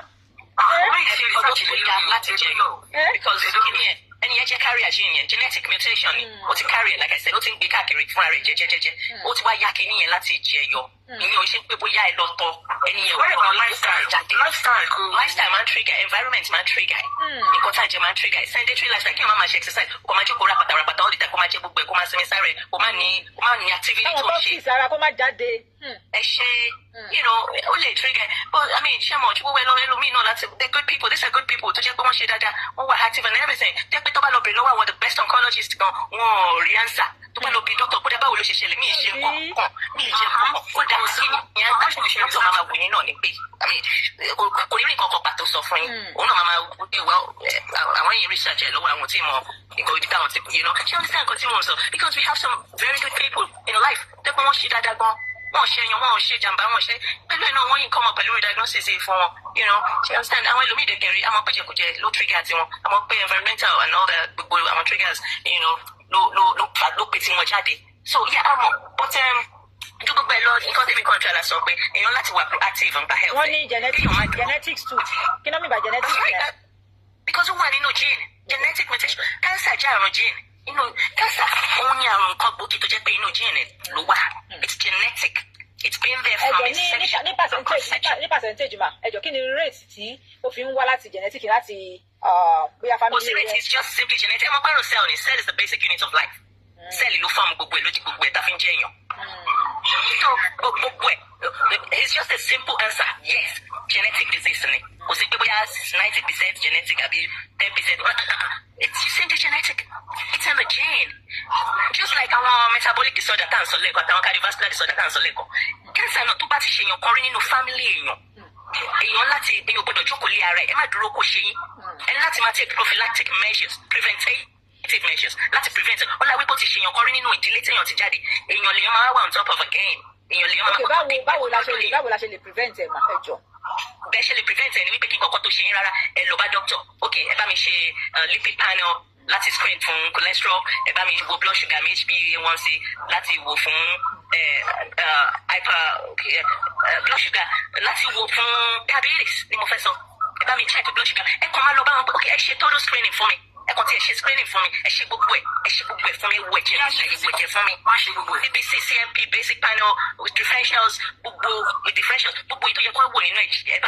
D: Nǹkan tó dáa láti jẹ yọ
E: Eh?
D: because kí ni ẹ, ẹni yẹn jẹ́ carrier gene yẹn, genetic mutation ni. Ó ti carry, like I said, ó ti ń gbé káàkiri fúnra rẹ̀ jẹ́jẹ́jẹ́jẹ́, ó ti wá yá kíní yẹn láti jẹ yọ. Ìyẹn ò ṣe pé bóyá ẹ lọ tọ ẹni yẹn ò
G: What
D: tọ
G: about lifestyle?
D: jáde.
G: Lifestyle kò.
D: Lifestyle máa ń trigger, environment máa ń trigger, nǹkan tá à ń jẹ máa ń trigger. Sedentary lifestyle, kí wọ́n máa ṣe exercise, kó máa jókòó rapata rapata all the time, kó máa jẹ gbogbo ẹ̀, kó máa sinmi sáré, kó máa ní activity
E: táwọn
D: tó ń ṣe.
E: toxic ara kó má jáde.
D: Ẹ ṣe, ó lè trigger. But I mean, ṣé mo gbogbo ẹ lọ ẹlòmíì náà láti, they're good people, these are good people tó jẹ́ pé wọ́n ṣe dáadáa, wọ́n wà active and everything, jẹ́ pé tó bá lọ bèrè lọ́wọ́ àwọn the best oncologist gan, wọn ò rí answer. Tó bá lọ bí doctor kódà, báwo ló ṣe ṣẹlẹ̀, mí ì ṣe nǹkan kan, mí ì ṣe nǹkan kan kódà, kí ni answer? Doctor máa ma wò yín náà ní pé, I mean, kò ní rí nǹkan kan pàtó sọ fún yín. Òun náà máa ma well, àwọn yìí research ẹ lọ́wọ́ àwọn tí mo nǹkan ibi táwọn ti, ṣé understand nǹkan tí mo sọ? Because we have some very good people in life tẹ́ pé wọ́n ṣe dáadáa gan, wọ́n ṣe yan, wọ́n ṣe jàǹbá, wọ́n ṣe pẹ̀lú ẹ̀ náà, wọ́n yìí kọ́ ọmọ pẹ̀lú diagnosis yìí fún wọn. Ṣe understand? Àwọn ẹlòmíì dẹ̀kẹ̀rẹ̀, àmọ́ pé jẹkújẹ ló trigger tiwọn, àmọ́ pé environmental and all that, gbogbo àwọn triggers ló ló ló fà ló pè tí wọ́n jáde. So yeah, àmọ́, but ju gbogbo ẹ lọ, nǹkan tẹ́mi kan try láti sọ pé èèyàn láti wà proactive nípa health.
E: Wọ́n ní genetics.
D: Kéèyàn má dúró.
E: Genetics too, kí ló mean by genetics
D: That's right.
E: yẹn?
D: Because ó wà nínú gene, genetic mutation. Cancer jẹ́ àrùn gene. Inú cancer, òun ni àrùn kan gbòógì tó jẹ́ pé inú gene ló wà. It's genetic. It's been there from
E: Ẹjọ ní ní
D: inception.
E: ní
D: From
E: percentage ní
D: conception.
E: ní percentage ma, ẹjọ, kí ni rate tí ó fi ń wá láti genetic, láti bóyá
D: Kò sí
E: family
D: rate,
E: rẹ?
D: it's just simply genetic. Ẹ mọ̀ pé cell ni, cell is the basic unit of life. Cell ló form gbogbo ẹ̀, ló di gbogbo ẹ̀ tá fi ń jẹ́ èèyàn. So gbogbo ẹ̀, it's just a simple answer. Yes, genetic disease ni. Kò sí pé bóyá 90% genetic àbí 10%. It's just simply genetic. It's in the gene. Just like àwọn metabolic disorder tá à ń sọ lẹ́ẹ̀kan, àtàwọn cardiovascular disorder tá à ń sọ lẹ́ẹ̀kan. Cancer náà, tó bá ti ṣe èèyàn kan rí nínú family èèyàn, èèyàn láti, èèyàn gbọ́dọ̀ jókòó lé ara ẹ̀. Ẹ má dúró kó ṣe yín. Ẹ ní láti máa take prophylactic measures, preventative measures láti prevent. Ọlá wípé ó ti ṣèyàn kan rí nínú ìdílé téèyàn ti jáde, èèyàn lèèyàn máa wà on top of a game, èèyàn lèèyàn máa
E: Ok, báwo la ṣe lè prevent ẹ mà, ẹjọ?
D: Bẹ́ẹ̀ ṣe lè prevent ẹ ní wípé kí nǹkan kan tó ṣe yín rárá, ẹ lọ bá doctor. Ok, ẹ bá mi ṣe lipid panel láti screen fún cholesterol, ẹ bá mi wo blood sugar mi, HbA1c, láti wò fún hyper blood sugar, láti wò fún diabetes ni mo fẹ́ sọ. Ẹ bá mi check blood sugar. Ẹ kàn máa lọ bá wọn pé, ok, ẹ ṣe total screening fún mi, ẹ kàn tí ẹ ṣe screening fún mi, ẹ ṣe gbogbo ẹ, ẹ ṣe gbogbo ẹ fún mi, ẹ wo ẹ̀jẹ̀ mi, ẹ wo ẹ̀jẹ̀ fún mi.
G: Wọ́n ṣe gbogbo ẹ̀.
D: CBC, CMP, basic panel with differentials, gbogbo with differentials, gbogbo ètò yẹ kó wò nínú ẹ̀jẹ̀, ẹ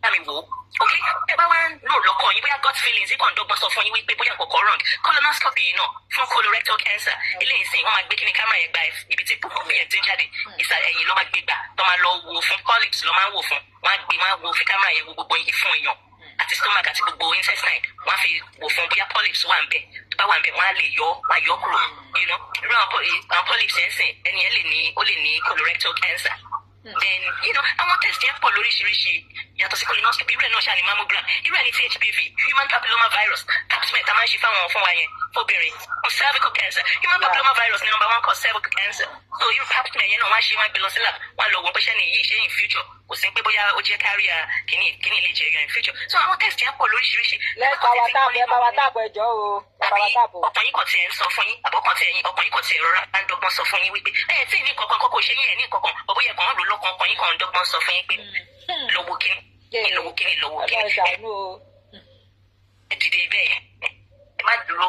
D: bá mi wò ó. Ok, ẹ bá wá ń rò lọ́kàn yín, bóyá gut feelings yìí kàn ń dọ́gbọ́n sọ fún yín wípé bóyá kọ̀ọ̀kan wrong, colonoscopy yìí náà fún colorectal cancer, eléyìí sìn, wọ́n máa gbé kíní camera yẹn gba ibi tí púpọ̀ yẹn ti ń jáde, ìsàlẹ̀ ẹ̀yìn ló máa gbé gbà, tó máa lọ wò fún polyps ló máa ń wò fún. Wọ́n á gbé, wọ́n á wo fi camera yẹn wo gbogbo ìfun èèyàn àti stomach àti gbogbo intestine. Wọ́n á fi wò fún bóyá polyps wà ń bẹ̀. Tó bá wà ń bẹ̀, wọ́n á lè yọ, wọ́n á yọ kúrò. Irú àwọn polyps yẹn sìn, ẹni yẹn lè ní, ó lè ní colorectal cancer. Then àwọn test yẹn pọ̀ lóríṣiríṣi yàtọ̀ sí colonoscopy. Irú ẹ̀ náà ṣáà ní mammogram, irú ẹ̀ ní HPV, human papilloma virus, pap smear tá a máa ń ṣe fáwọn fún wa yẹn fóbìnrin, fún cervical cancer. Human papilloma virus ní number one cause cervical cancer. So irú pap smear yẹn náà, wọ́n á ṣe, wọ́n á gbé lọ sí lab, wọ́n á lọ wò pé ṣẹ́ni yìí ṣé in future kò sí pé bóyá ó jẹ́ carrier kìíní kìíní lè jẹyọ in future. So àwọn test yẹn pọ̀ lóríṣiríṣi.
E: Lẹ́ power tap, ẹ power tap, ẹjọ o, ẹ power tap o.
D: Ọkàn yín kàn tiẹ̀ ń sọ fún yín, àbọ̀kàn tiẹ̀ yín, ọkàn yín kàn tiẹ̀ rọra ń dọ́gbọ́n sọ fún yín wípé ẹ tí ì ní kankan kọ́kọ́ ṣe yín, ẹ̀ ní kankan, ọ̀bọ̀yẹ kan ń rò lọ́kàn, ọkàn yín kàn ń dọ́gbọ́n sọ fún yín pé lọ́wọ́ kíní, lọ́wọ́ kíní, lọ́wọ́ kíní.
E: Ọlọ́run ṣàánú o.
D: Ẹ dìde bẹ́ẹ̀, ẹ má dúró.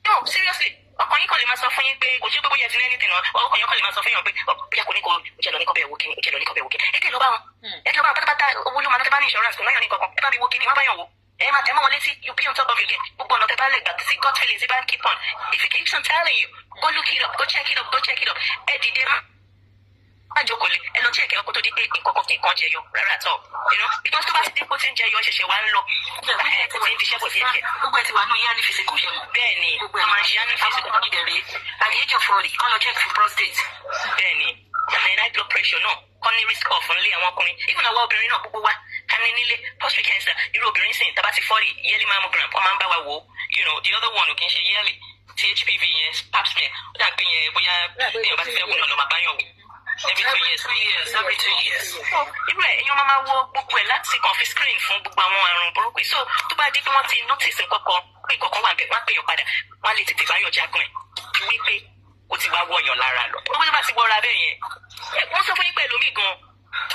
D: No, seriously, ọkàn yín kàn lè máa sọ fún yín pé kò ṣe pé bóyá ẹ ti ní anything náà, ọkàn yín kàn lè máa sọ fún yín pé bóyá kò ní kò jẹ́ lọ ní kò bẹ́ẹ̀ wo kíní, ó jẹ́ lọ ní kò bẹ́ẹ̀ wo kíní. Ẹ tẹ̀ lọ bá wọn, ẹ tẹ̀ lọ bá wọn pátápátá. Owó ló máa ná. Tẹ́ bá ní insurance, kò náyàn ní kankan, ẹ bá mi wo kíní, wọ́n bá yàn wò. Ẹ máa tẹ̀ mọ́ wọn létí. You be on top of your game. Gbogbo ọ̀nà tẹ́ bá lè gbà sí, gut feelings bá ń keep on, if it keeps on telling you, go look it up, go check it up, go check it up. Ẹ dìde, má jókòó lé, ẹ lọ check ẹ kó tó di pé nǹkan kan kí nǹkan jẹyọ rárá at all, because tó bá ti dé kó ti ń jẹyọ, ṣẹ̀ṣẹ̀ wá ń lọ, ó ti ń diṣẹ́ bọ̀ díẹ̀ díẹ̀.
G: Gbogbo ẹ ti wà nù yearly physical, ṣe mọ̀?
D: Bẹ́ẹ̀ ni.
G: Gbogbo ẹ
D: a máa ń ṣe annual physical.
G: Àwọn ọkùnrin dẹ̀ at the age of 40, kán lọ check for prostate.
D: Bẹ́ẹ̀ ni, and high blood pressure náà, kọ́ ní risk of nílé àwọn ọkùnrin, even àwọn obìnrin náà, gbogbo wa ká ní nílé prostate cancer. Irú obìnrin sìn, tá bá ti 40, yearly mammogram, wọ́n máa ń bá wa wò ó. The other one ò kì í ṣe yearly, ti HPV yẹn, pap smear, ó dà pé yẹn, bóyá téèyàn bá ti fẹ́ wò náà ló máa bá yàn wò every 2 years.
G: 2 years, every 2 years.
D: Irú ẹ̀, èèyàn máa máa wo gbogbo ẹ̀ láti kàn fi screen fún gbogbo àwọn àrùn burúkú yìí. So tó bá di pé wọ́n ti notice nǹkan kan pé nǹkan kan wà bẹ́ẹ̀, wọ́n á pè yàn padà, wọ́n á lè tètè báyọ̀ jagun ẹ̀ wípé ó ti wá wọ̀yàn lára lọ. Ó bá ti wọra bẹ́ẹ̀ yẹn, wọ́n sọ fún yín pẹ̀lú mi gan,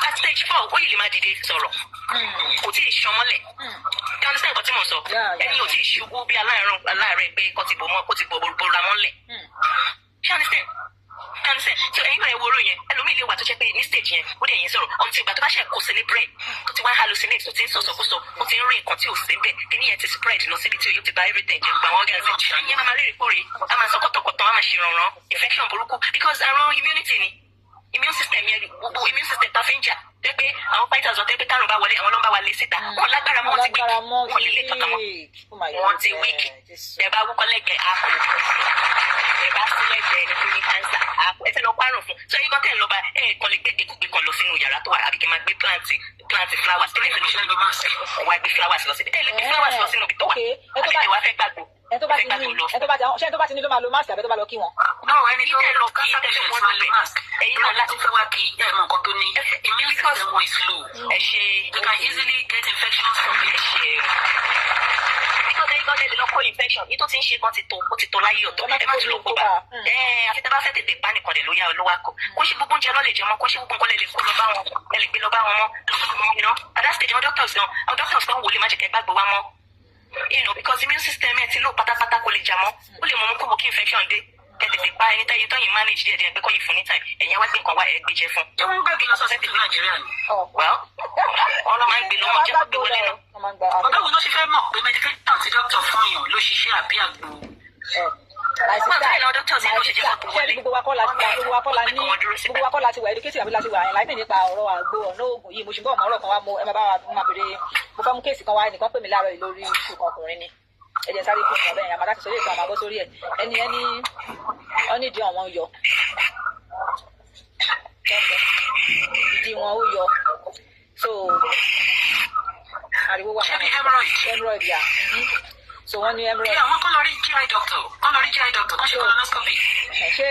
D: at stage 4, ó yìí lè máa dìde sọ̀rọ̀, kò tí ì ṣan mọ́lẹ̀. You understand nǹkan tí mo sọ?
E: Yeah.
D: Ẹni ò tí ì ṣubú bí aláàárùn aláàárẹ̀ pé kó ti bò mọ́, kó ti bò bora mọ́lẹ̀. You understand? You understand? So ẹ̀yin náà, ẹ wo oró yẹn, ẹlòmíì lè wà tó jẹ́ pé ní stage yẹn, ó dẹ̀ yẹn sọ̀rọ̀ until ìgbà tó bá ṣe kó sí ní brain, tó ti wá hallucinate, tó ti ń sọ̀sọ̀kúsọ, ó ti ń rí nǹkan tí ò sí bẹ́ẹ̀, kíní yẹn ti spread lọ síbi tí yóò ti bà everything jẹ́, gbogbo àwọn organs ẹ̀. Ìyẹn máa máa rí kórè, a máa sọ kọ́tọ̀kọ̀tọ̀, a máa ṣèrànràn infection burúkú, because àrùn immunity ni, immune system yẹn. Àwọn fighters wọn tẹ́ pé tárùn bá wọlé, àwọn ló ń bá wa lé síta. Wọn lágbára mọ́, wọn ti weak.
E: Lágbára mọ́.
D: Wọn lè lé kankan mọ́.
E: Oh my
D: Wọn ti
E: God,
D: weak.
E: Jésù.
D: Ẹ bá wúkọ́ lẹ́gbẹ̀ẹ́, á kú. Ẹ bá sí lẹ́gbẹ̀ẹ́ ẹni tó ní cancer, á kú. Ẹ fẹ́ lọ párùn fún so ẹ̀yin kan tẹ̀ ń lọ bá ẹ kàn lè gbé gbégbé kan lọ sínú yàrá tó wà, àbí kí n máa gbé plant flowers tẹ́lẹ̀
G: Ẹ lè lo mask.
D: Wá gbé flowers lọ síbi, ẹ lè gbé flowers lọ sínú ibi tó wà.
E: Okay. Ẹ tó
D: Àbí
E: bá
D: ẹ wá fẹ́ gbàgbó
E: ẹ tó bá
D: fẹ́
E: ti ní
D: gbàgbó lọ
E: ẹ tó bá ti ṣé ẹ tó bá ti ní ló máa lo mask, àbẹ tó bá lọ kí wọn?
G: No, ẹni tó
D: Ìtẹ́ lọ kí
G: cancer patient máa lo mask.
D: Ẹ̀yin náà
G: Ẹni tó fẹ́ wá kí ẹ mọ nǹkan tó ní. Immune system wọn is low.
D: Ẹ ṣe.
G: They can easily get infections from
D: Ẹ
G: it.
D: ṣe, because ẹ̀yin gan lè lọ kó infection yìí tó ti ń ṣe gan ti tó, ó ti tó láyé ọ̀tọ̀. Ẹ má tún lọ kó bá ẹ, àfi tẹ́ bá fẹ́ tètè pa nìkan lè ló yá olówó akọ. Kó ṣe gbogbo oúnjẹ lọ lè jẹ mọ́, kó ṣe gbogbo nǹkan lè kó lọ bá wọn, ẹ lè gbé lọ bá wọn mọ́. At that stage, àwọn doctors gan wò lè má jẹ́ kẹ́ gbàgbé wa mọ́, because immune system ẹ ti lò pátápátá, kò lè jà mọ́. Ó lè mú mú kó mọ kí infection dé. Ẹ tètè pa ẹni tẹ́yìn tó yìn manage díẹ̀ díẹ̀ pé kọ́ yìí fún ní time, ẹ̀yin wá gbé nǹkan wá, ẹ gbé jẹ fún.
G: Ṣé wọ́n ń gbàgbé lọ sọ́sẹ́ tìlú Nàìjíríà ni?
D: Well, wọn lọ máa ń gbé lọ́wọ́ jẹ́ kó gbé wọlé náà.
E: Wọ́n máa ń gba
G: Bàbá wo ló ṣe fẹ́ mọ̀ pé medication tí doctor fún yàn ló ṣiṣẹ́ àbí àgbo?
E: My
D: Wọ́n
E: sister,
D: tẹ́lẹ̀ lọ doctors yẹn ló ṣe jẹ́
E: my
D: kó
E: sister, ṣé gbogbo wa kọ́ la ní gbogbo wa kọ́ la ti wà educated, àbí la ti wà enlightened nípa ọ̀rọ̀ àgbo ọ̀nà oògùn yìí? Mo ṣùgbọ́n ọmọ ọ̀rọ̀ kan wá, mo ẹ máa bá wa, mo máa bèrè, mo fẹ́ mú case kan wá. Ẹnìkan pè mí láàárọ̀ yìí lórí issue kan, ọkùnrin ni. Ẹ jẹ́ sáré fún ọ̀bẹ yẹn, àmàdá ti sórí ètò, àmàbọ́ sórí ẹ̀. Ẹni ọ́ní ìdí àwọn yọ, ìdí wọn ó yọ, so ariwo wà.
G: Ṣé bí hemorrhoid?
E: Hemorrhoid, yà. So wọ́n ní hemorrhoid.
G: Kí àwọn kọ́ lọ rí GI doctor, kọ́ lọ rí GI doctor, kọ́ ṣe colonoscopy.
E: Ṣé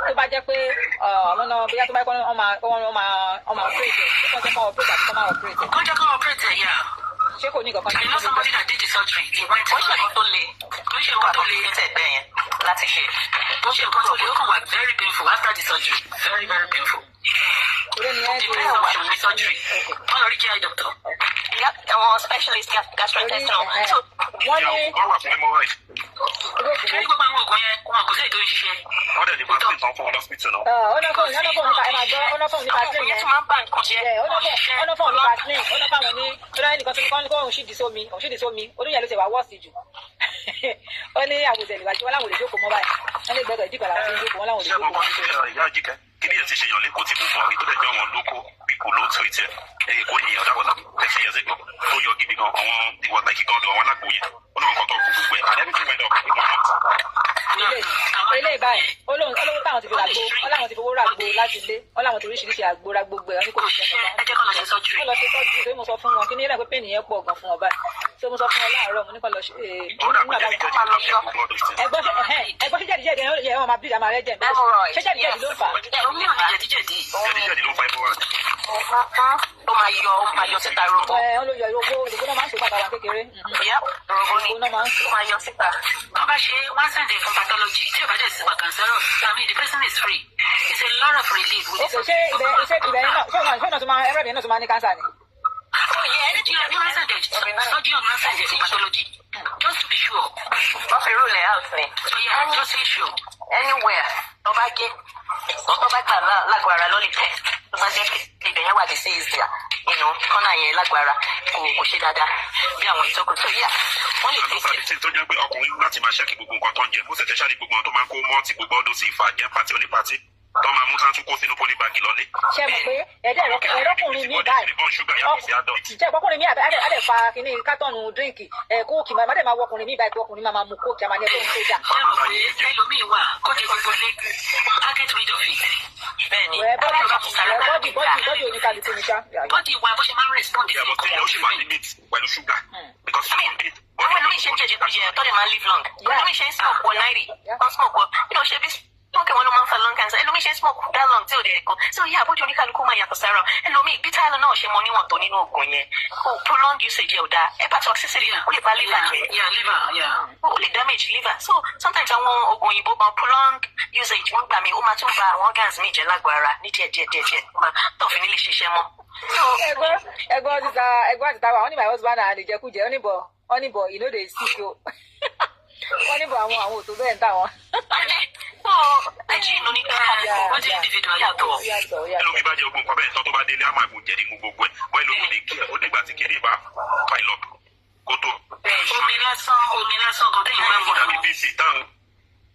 E: tó bá jẹ́ pé àwọn náà, bóyá tó bá jẹ́ pé wọ́n máa operate ẹ̀, kó jẹ́ kó operate àti kó máa operate ẹ̀?
G: Kọ́ jẹ́ kọ́ operate ẹ̀, yeah.
E: Ṣé kò ní nǹkan kan?
G: I know somebody that did the surgery. He went
D: Ó ṣe nǹkan tó le.
G: Kò ń ṣe nǹkan tó le.
D: Tẹ̀gbẹ́ yẹn láti ṣe.
G: Kò ń ṣe nǹkan tó le. Ó kàn wà very painful after the surgery. Very, very painful.
E: Torí ni ẹ
G: The
E: ti
G: best option ni surgery. Kọ́ lọ rí GI doctor.
D: Yeah, àwọn specialist gastrointestinal. So
E: Wọ́n ní
F: Wọ́n wà fún hemorrhoid.
G: Ṣé ní gbogbo àwọn oògùn yẹn, wọn kò sí èyí tó ń ṣiṣẹ́.
F: Wọ́n dẹ̀ ní vaccine tán fún wọn lọ́sibítù náà.
E: Ọ̀nà fóònù nípa, ẹ máa gbọ́, ọ̀nà fóònù nípa
D: àwọn
E: sling
D: oògùn yẹn
E: yẹn.
D: tún máa ń bá nǹkan jẹ́.
E: Ọ̀nà fóònù nípa sling, ọ̀nà fáwọn ní ọ̀nà ẹnìkan tó ní kọ́ ní kó òun sì dì sómi, òun sì dì sómi oníyẹn ló ti wà wọ́ọ̀sì jù. Ó ní àwòsàn ìwájú wọn láwọn ò lè jókòó mọ́ báyìí. Wọ́n lè gbọ́dọ̀ ìdíkọ̀ làwọn ti ń jókòó, wọn láwọn ò lè
F: Ṣé mo
E: jókòó.
F: kọ́ ìyá àjíkẹ́ kí ni ẹ̀ ti ṣèyàn lẹ́kọ̀ọ́ tí mo mọ̀ rí tó dẹ̀ jẹ́ àwọn lóko people ló treat ẹ̀? Èkó nìyẹn, that was like 30 years ago. Ó yọ gidi gan. Àwọn ìwà like gan àwọn alágbo yẹn, ó náà kọ́ tó kú gbogbo ẹ̀ and everything went up in one month.
E: Ilé báyìí, olóhùn táwọn ti fi ràgbo, ó láwọn ti fowó ràgbo láti ilé, ó láwọn ti oríṣiríṣi àgbo ra gbogbo ẹ̀, wọ́n ní kò
G: Kò
E: ṣiṣẹ́
G: ṣiṣẹ́,
E: kankan.
G: ẹ jẹ́ kọ́ lọ ṣe surgery.
E: Wọ́n lọ ṣe surgery torí mo sọ fún wọn kí ní ilé pé pain yẹn pọ̀ gan fún wọn báyìí, so mo sọ fún wọn láàárọ̀, mo ní kọ́ lọ ṣe.
F: Ó dà pé jẹ̀díjẹ̀dí ló ṣe gbogbo all those things.
E: Ẹgbọ́n ṣe, ẹgbọ́n ṣe jẹ̀díjẹ̀dí yẹn, wọ́n máa bleed, àmà rẹ̀ jẹ̀.
D: Hemorrhoid.
E: Ṣé jẹ̀díjẹ̀dí ló ń fà á?
G: Omi ò ní jẹ̀díjẹ̀dí.
F: Jẹ̀díjẹ̀dí ló ń fa hemorrhoid.
D: Ó máa yọ síta robo.
E: Ẹ wọ́n ló yọ robo, robo náà máa ń ṣe bàbá wa kékeré.
D: Yeah, robo ni.
E: Robo náà máa ń ṣe.
D: Ó máa yọ síta.
G: Tó bá ṣe, wọ́n send it fún pathology. Tí ò bá dẹ̀ sí wà cancerous, I mean, the person is free. It's a lot of relief with
E: Ok, ṣé ibẹ̀, ṣé ibẹ̀ yẹn náà, ṣé òun náà tún máa, ẹ̀rọ yẹn náà tún máa ní cancer ni?
D: Oh yeah,
G: Surgeon máa ń send it, surgeon máa ń send it fún pathology. Just to be sure.
D: Wọ́n fi rule it out ni.
G: So yeah, just to be sure.
D: Anywhere tó bá gé, tó bá gbà lágbára ló lè test. Tó bá jẹ́ pé ibẹ̀ yẹn wà diseased, kọ́nà yẹn lágbára, kò ṣe dáadáa bí àwọn ìtókù. So yeah, wọ́n lè
F: And
D: test
F: those are the things tó jẹ́ pé ọkùnrin láti máa check gbogbo nǹkan tó ń jẹ, most especially gbogbo àwọn tó máa ń kó malt, gbogbo ọdún sí ìfà jẹ́ party oníparty tó máa mú sáńtú kó sínú polybag lọlé.
E: Ṣé mọ̀ pé ẹ̀dẹ̀ ẹ̀rọkùnrin mi báyìí,
F: Ìbọn ṣúgà yàtọ̀ sí adult.
E: ṣe ọkùnrin mi àdẹ fa kínní carton drink ẹ̀ Coke, máa dẹ̀ máa wọ ọkùnrin mi báyìí pé ọkùnrin máa mu Coke, àmà ní ẹ̀ tó ń tó jà.
G: Ṣé mọ̀ pé ẹlòmíì wà kó jẹ gbogbo ilé, á get rid of it.
D: Bẹ́ẹ̀ni.
E: Ẹ̀ body ẹ̀ body oníkálukú ni ṣá.
G: Body wa bó ṣe máa ń respond sí
F: Yeah, but ó ṣì wà limit pẹ̀lú ṣúgà because
D: I mean, àwọn ẹlòmíì ṣe ń jẹjẹ kújẹ tó dẹ̀ máa live long. Ẹlòmíì ṣe ń smoke wọ 90, wọ́n smoke wọ, ṣe bí smoke wọn ló máa ń fa lung cancer. Ẹlòmíì ṣe ń smoke that long tí ò dẹ̀ kó. So yeah, body oníkálukú máa yàtọ̀ sára. Ẹlòmíì bí táyà náà ṣe mọ níwọ̀n tó nínú oògùn yẹn. Kò prolong usage ẹ̀ ò dáa. Hepatoxicity, ó lè ba liver jẹ́.
G: Yeah, liver, yeah.
D: Ó lè damage liver. So sometimes àwọn oògùn òyìnbó gan, prolong usage wọ́n gbà mí, ó máa tún ba àwọn organs míì jẹ́ lágbo ara ní díẹ̀ díẹ̀ díẹ̀ díẹ̀, ó máa tó fi ní lè ṣiṣẹ́ mọ́. So
E: Ẹgbọ́n títa, ẹgbọ́n àti táwa, wọ́n ní my husband and ìjẹkújẹ, wọ́n ní bọ̀, wọ́n ní bọ̀, you no dey sick o. Wọ́n ní bọ̀, àwọn òtó bẹ́ẹ̀ ń tà wọ́n.
D: So hygiene oníkálukú.
G: Body individual yàtọ̀.
E: Ó yàtọ̀, ó yàtọ̀.
F: Ẹlòmíì bá jẹ ogun nǹkan bẹ́ẹ̀ tán, tó bá délé, á máa gbó jẹ̀dí mu gbogbo ẹ̀ wọ́n. Ẹlòmíì ní kí ẹ̀ ó nígbà tí kiri bá pile up kó tó.
G: Omi lásán, omi lásán gan téèyàn bá
F: Ó
G: mọ̀.
F: dàbí bíìsì táwọn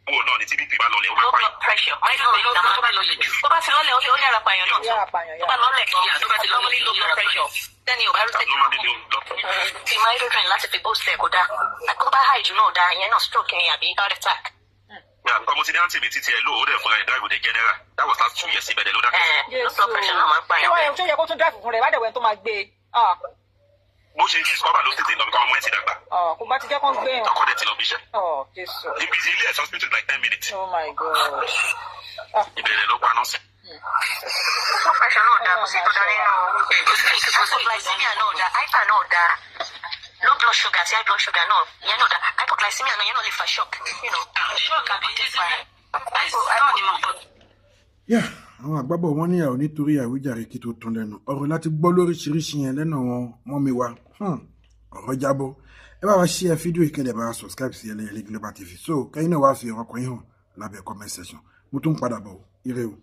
F: Wò náà ni tí BP bá lọlẹ̀, ó máa
D: Low
F: pààyàn.
D: blood pressure. Mild
G: No, tó bá lọlẹ̀ jù.
D: Tó bá ti lọlẹ̀, ó yára pààyàn náà.
E: Ó yára pààyàn,
D: Tó bá lọlẹ̀ gan,
G: Yeah, tó bá ti lọlẹ̀,
D: normally low
G: ó
D: blood
G: yára
D: pressure. Tẹ́ni ò bá rí tẹ́ni
F: Abnormal low blood pressure.
D: Ti midodrine láti fi boost ẹ̀ kò dáa. Tó bá high jù náà dáa, ìyẹn náà stroke ni àbí heart attack.
F: Yeah, nǹkan mo ti ní àǹtí mi títí ẹ̀ lò ó dẹ̀ fúnra ẹ̀ drive with the general. That was last 2 years, ibẹ̀ dẹ̀ ló dákẹ́.
D: Low blood pressure náà máa ń
E: Ṣé
D: pààyàn.
E: wọ́n yẹ, ṣé ó yẹ kó tún drive fún rẹ̀? Bá dẹ̀ wẹ́n tó máa gbé e. Ah,
F: Bó ṣe discover ló tètè lọ bí kọ́ ọmọ ẹ̀ ti dàgbà.
E: ah, kò bá ti jẹ́ kó ń gbé yàn.
F: Ọkọ dẹ̀ ti lọ bí iṣẹ́.
E: Oh, Jésù.
F: Ibi ilé ẹ̀ hospital like 10 minutes.
E: Oh my God.
F: Ìbẹ̀rẹ̀ ló paná sí.
D: Blood pressure náà dáa, kò sí tó dáa nínú. Hypoglycemia náà dáa, hyper náà dáa. Low blood sugar àti high blood sugar náà, ìyẹn náà dáa. Hypoglycemia náà, ìyẹn náà lè fa shock.
G: Shock àbí dizziness náà ni mo gbọ́.
A: Yá, àwọn àgbàbọ̀ wọn níyàwó nítorí àwíjàre kí tó tán lẹ́nu ọ̀rọ̀ láti gbọ́ lóríṣiríṣi yẹn lẹ́nu àwọn mọ́mi wa. Ọ̀rọ̀ jábọ́. Ẹ bá wa share fídíò ìkẹlẹ̀, bá wa subscribe sí Ẹlẹ́yẹlé Global TV, so kẹ́yìn náà wá fi ọ̀rọ̀ kan yín hàn lábẹ́ comment section. Mo tún padà bọ̀. Ire o.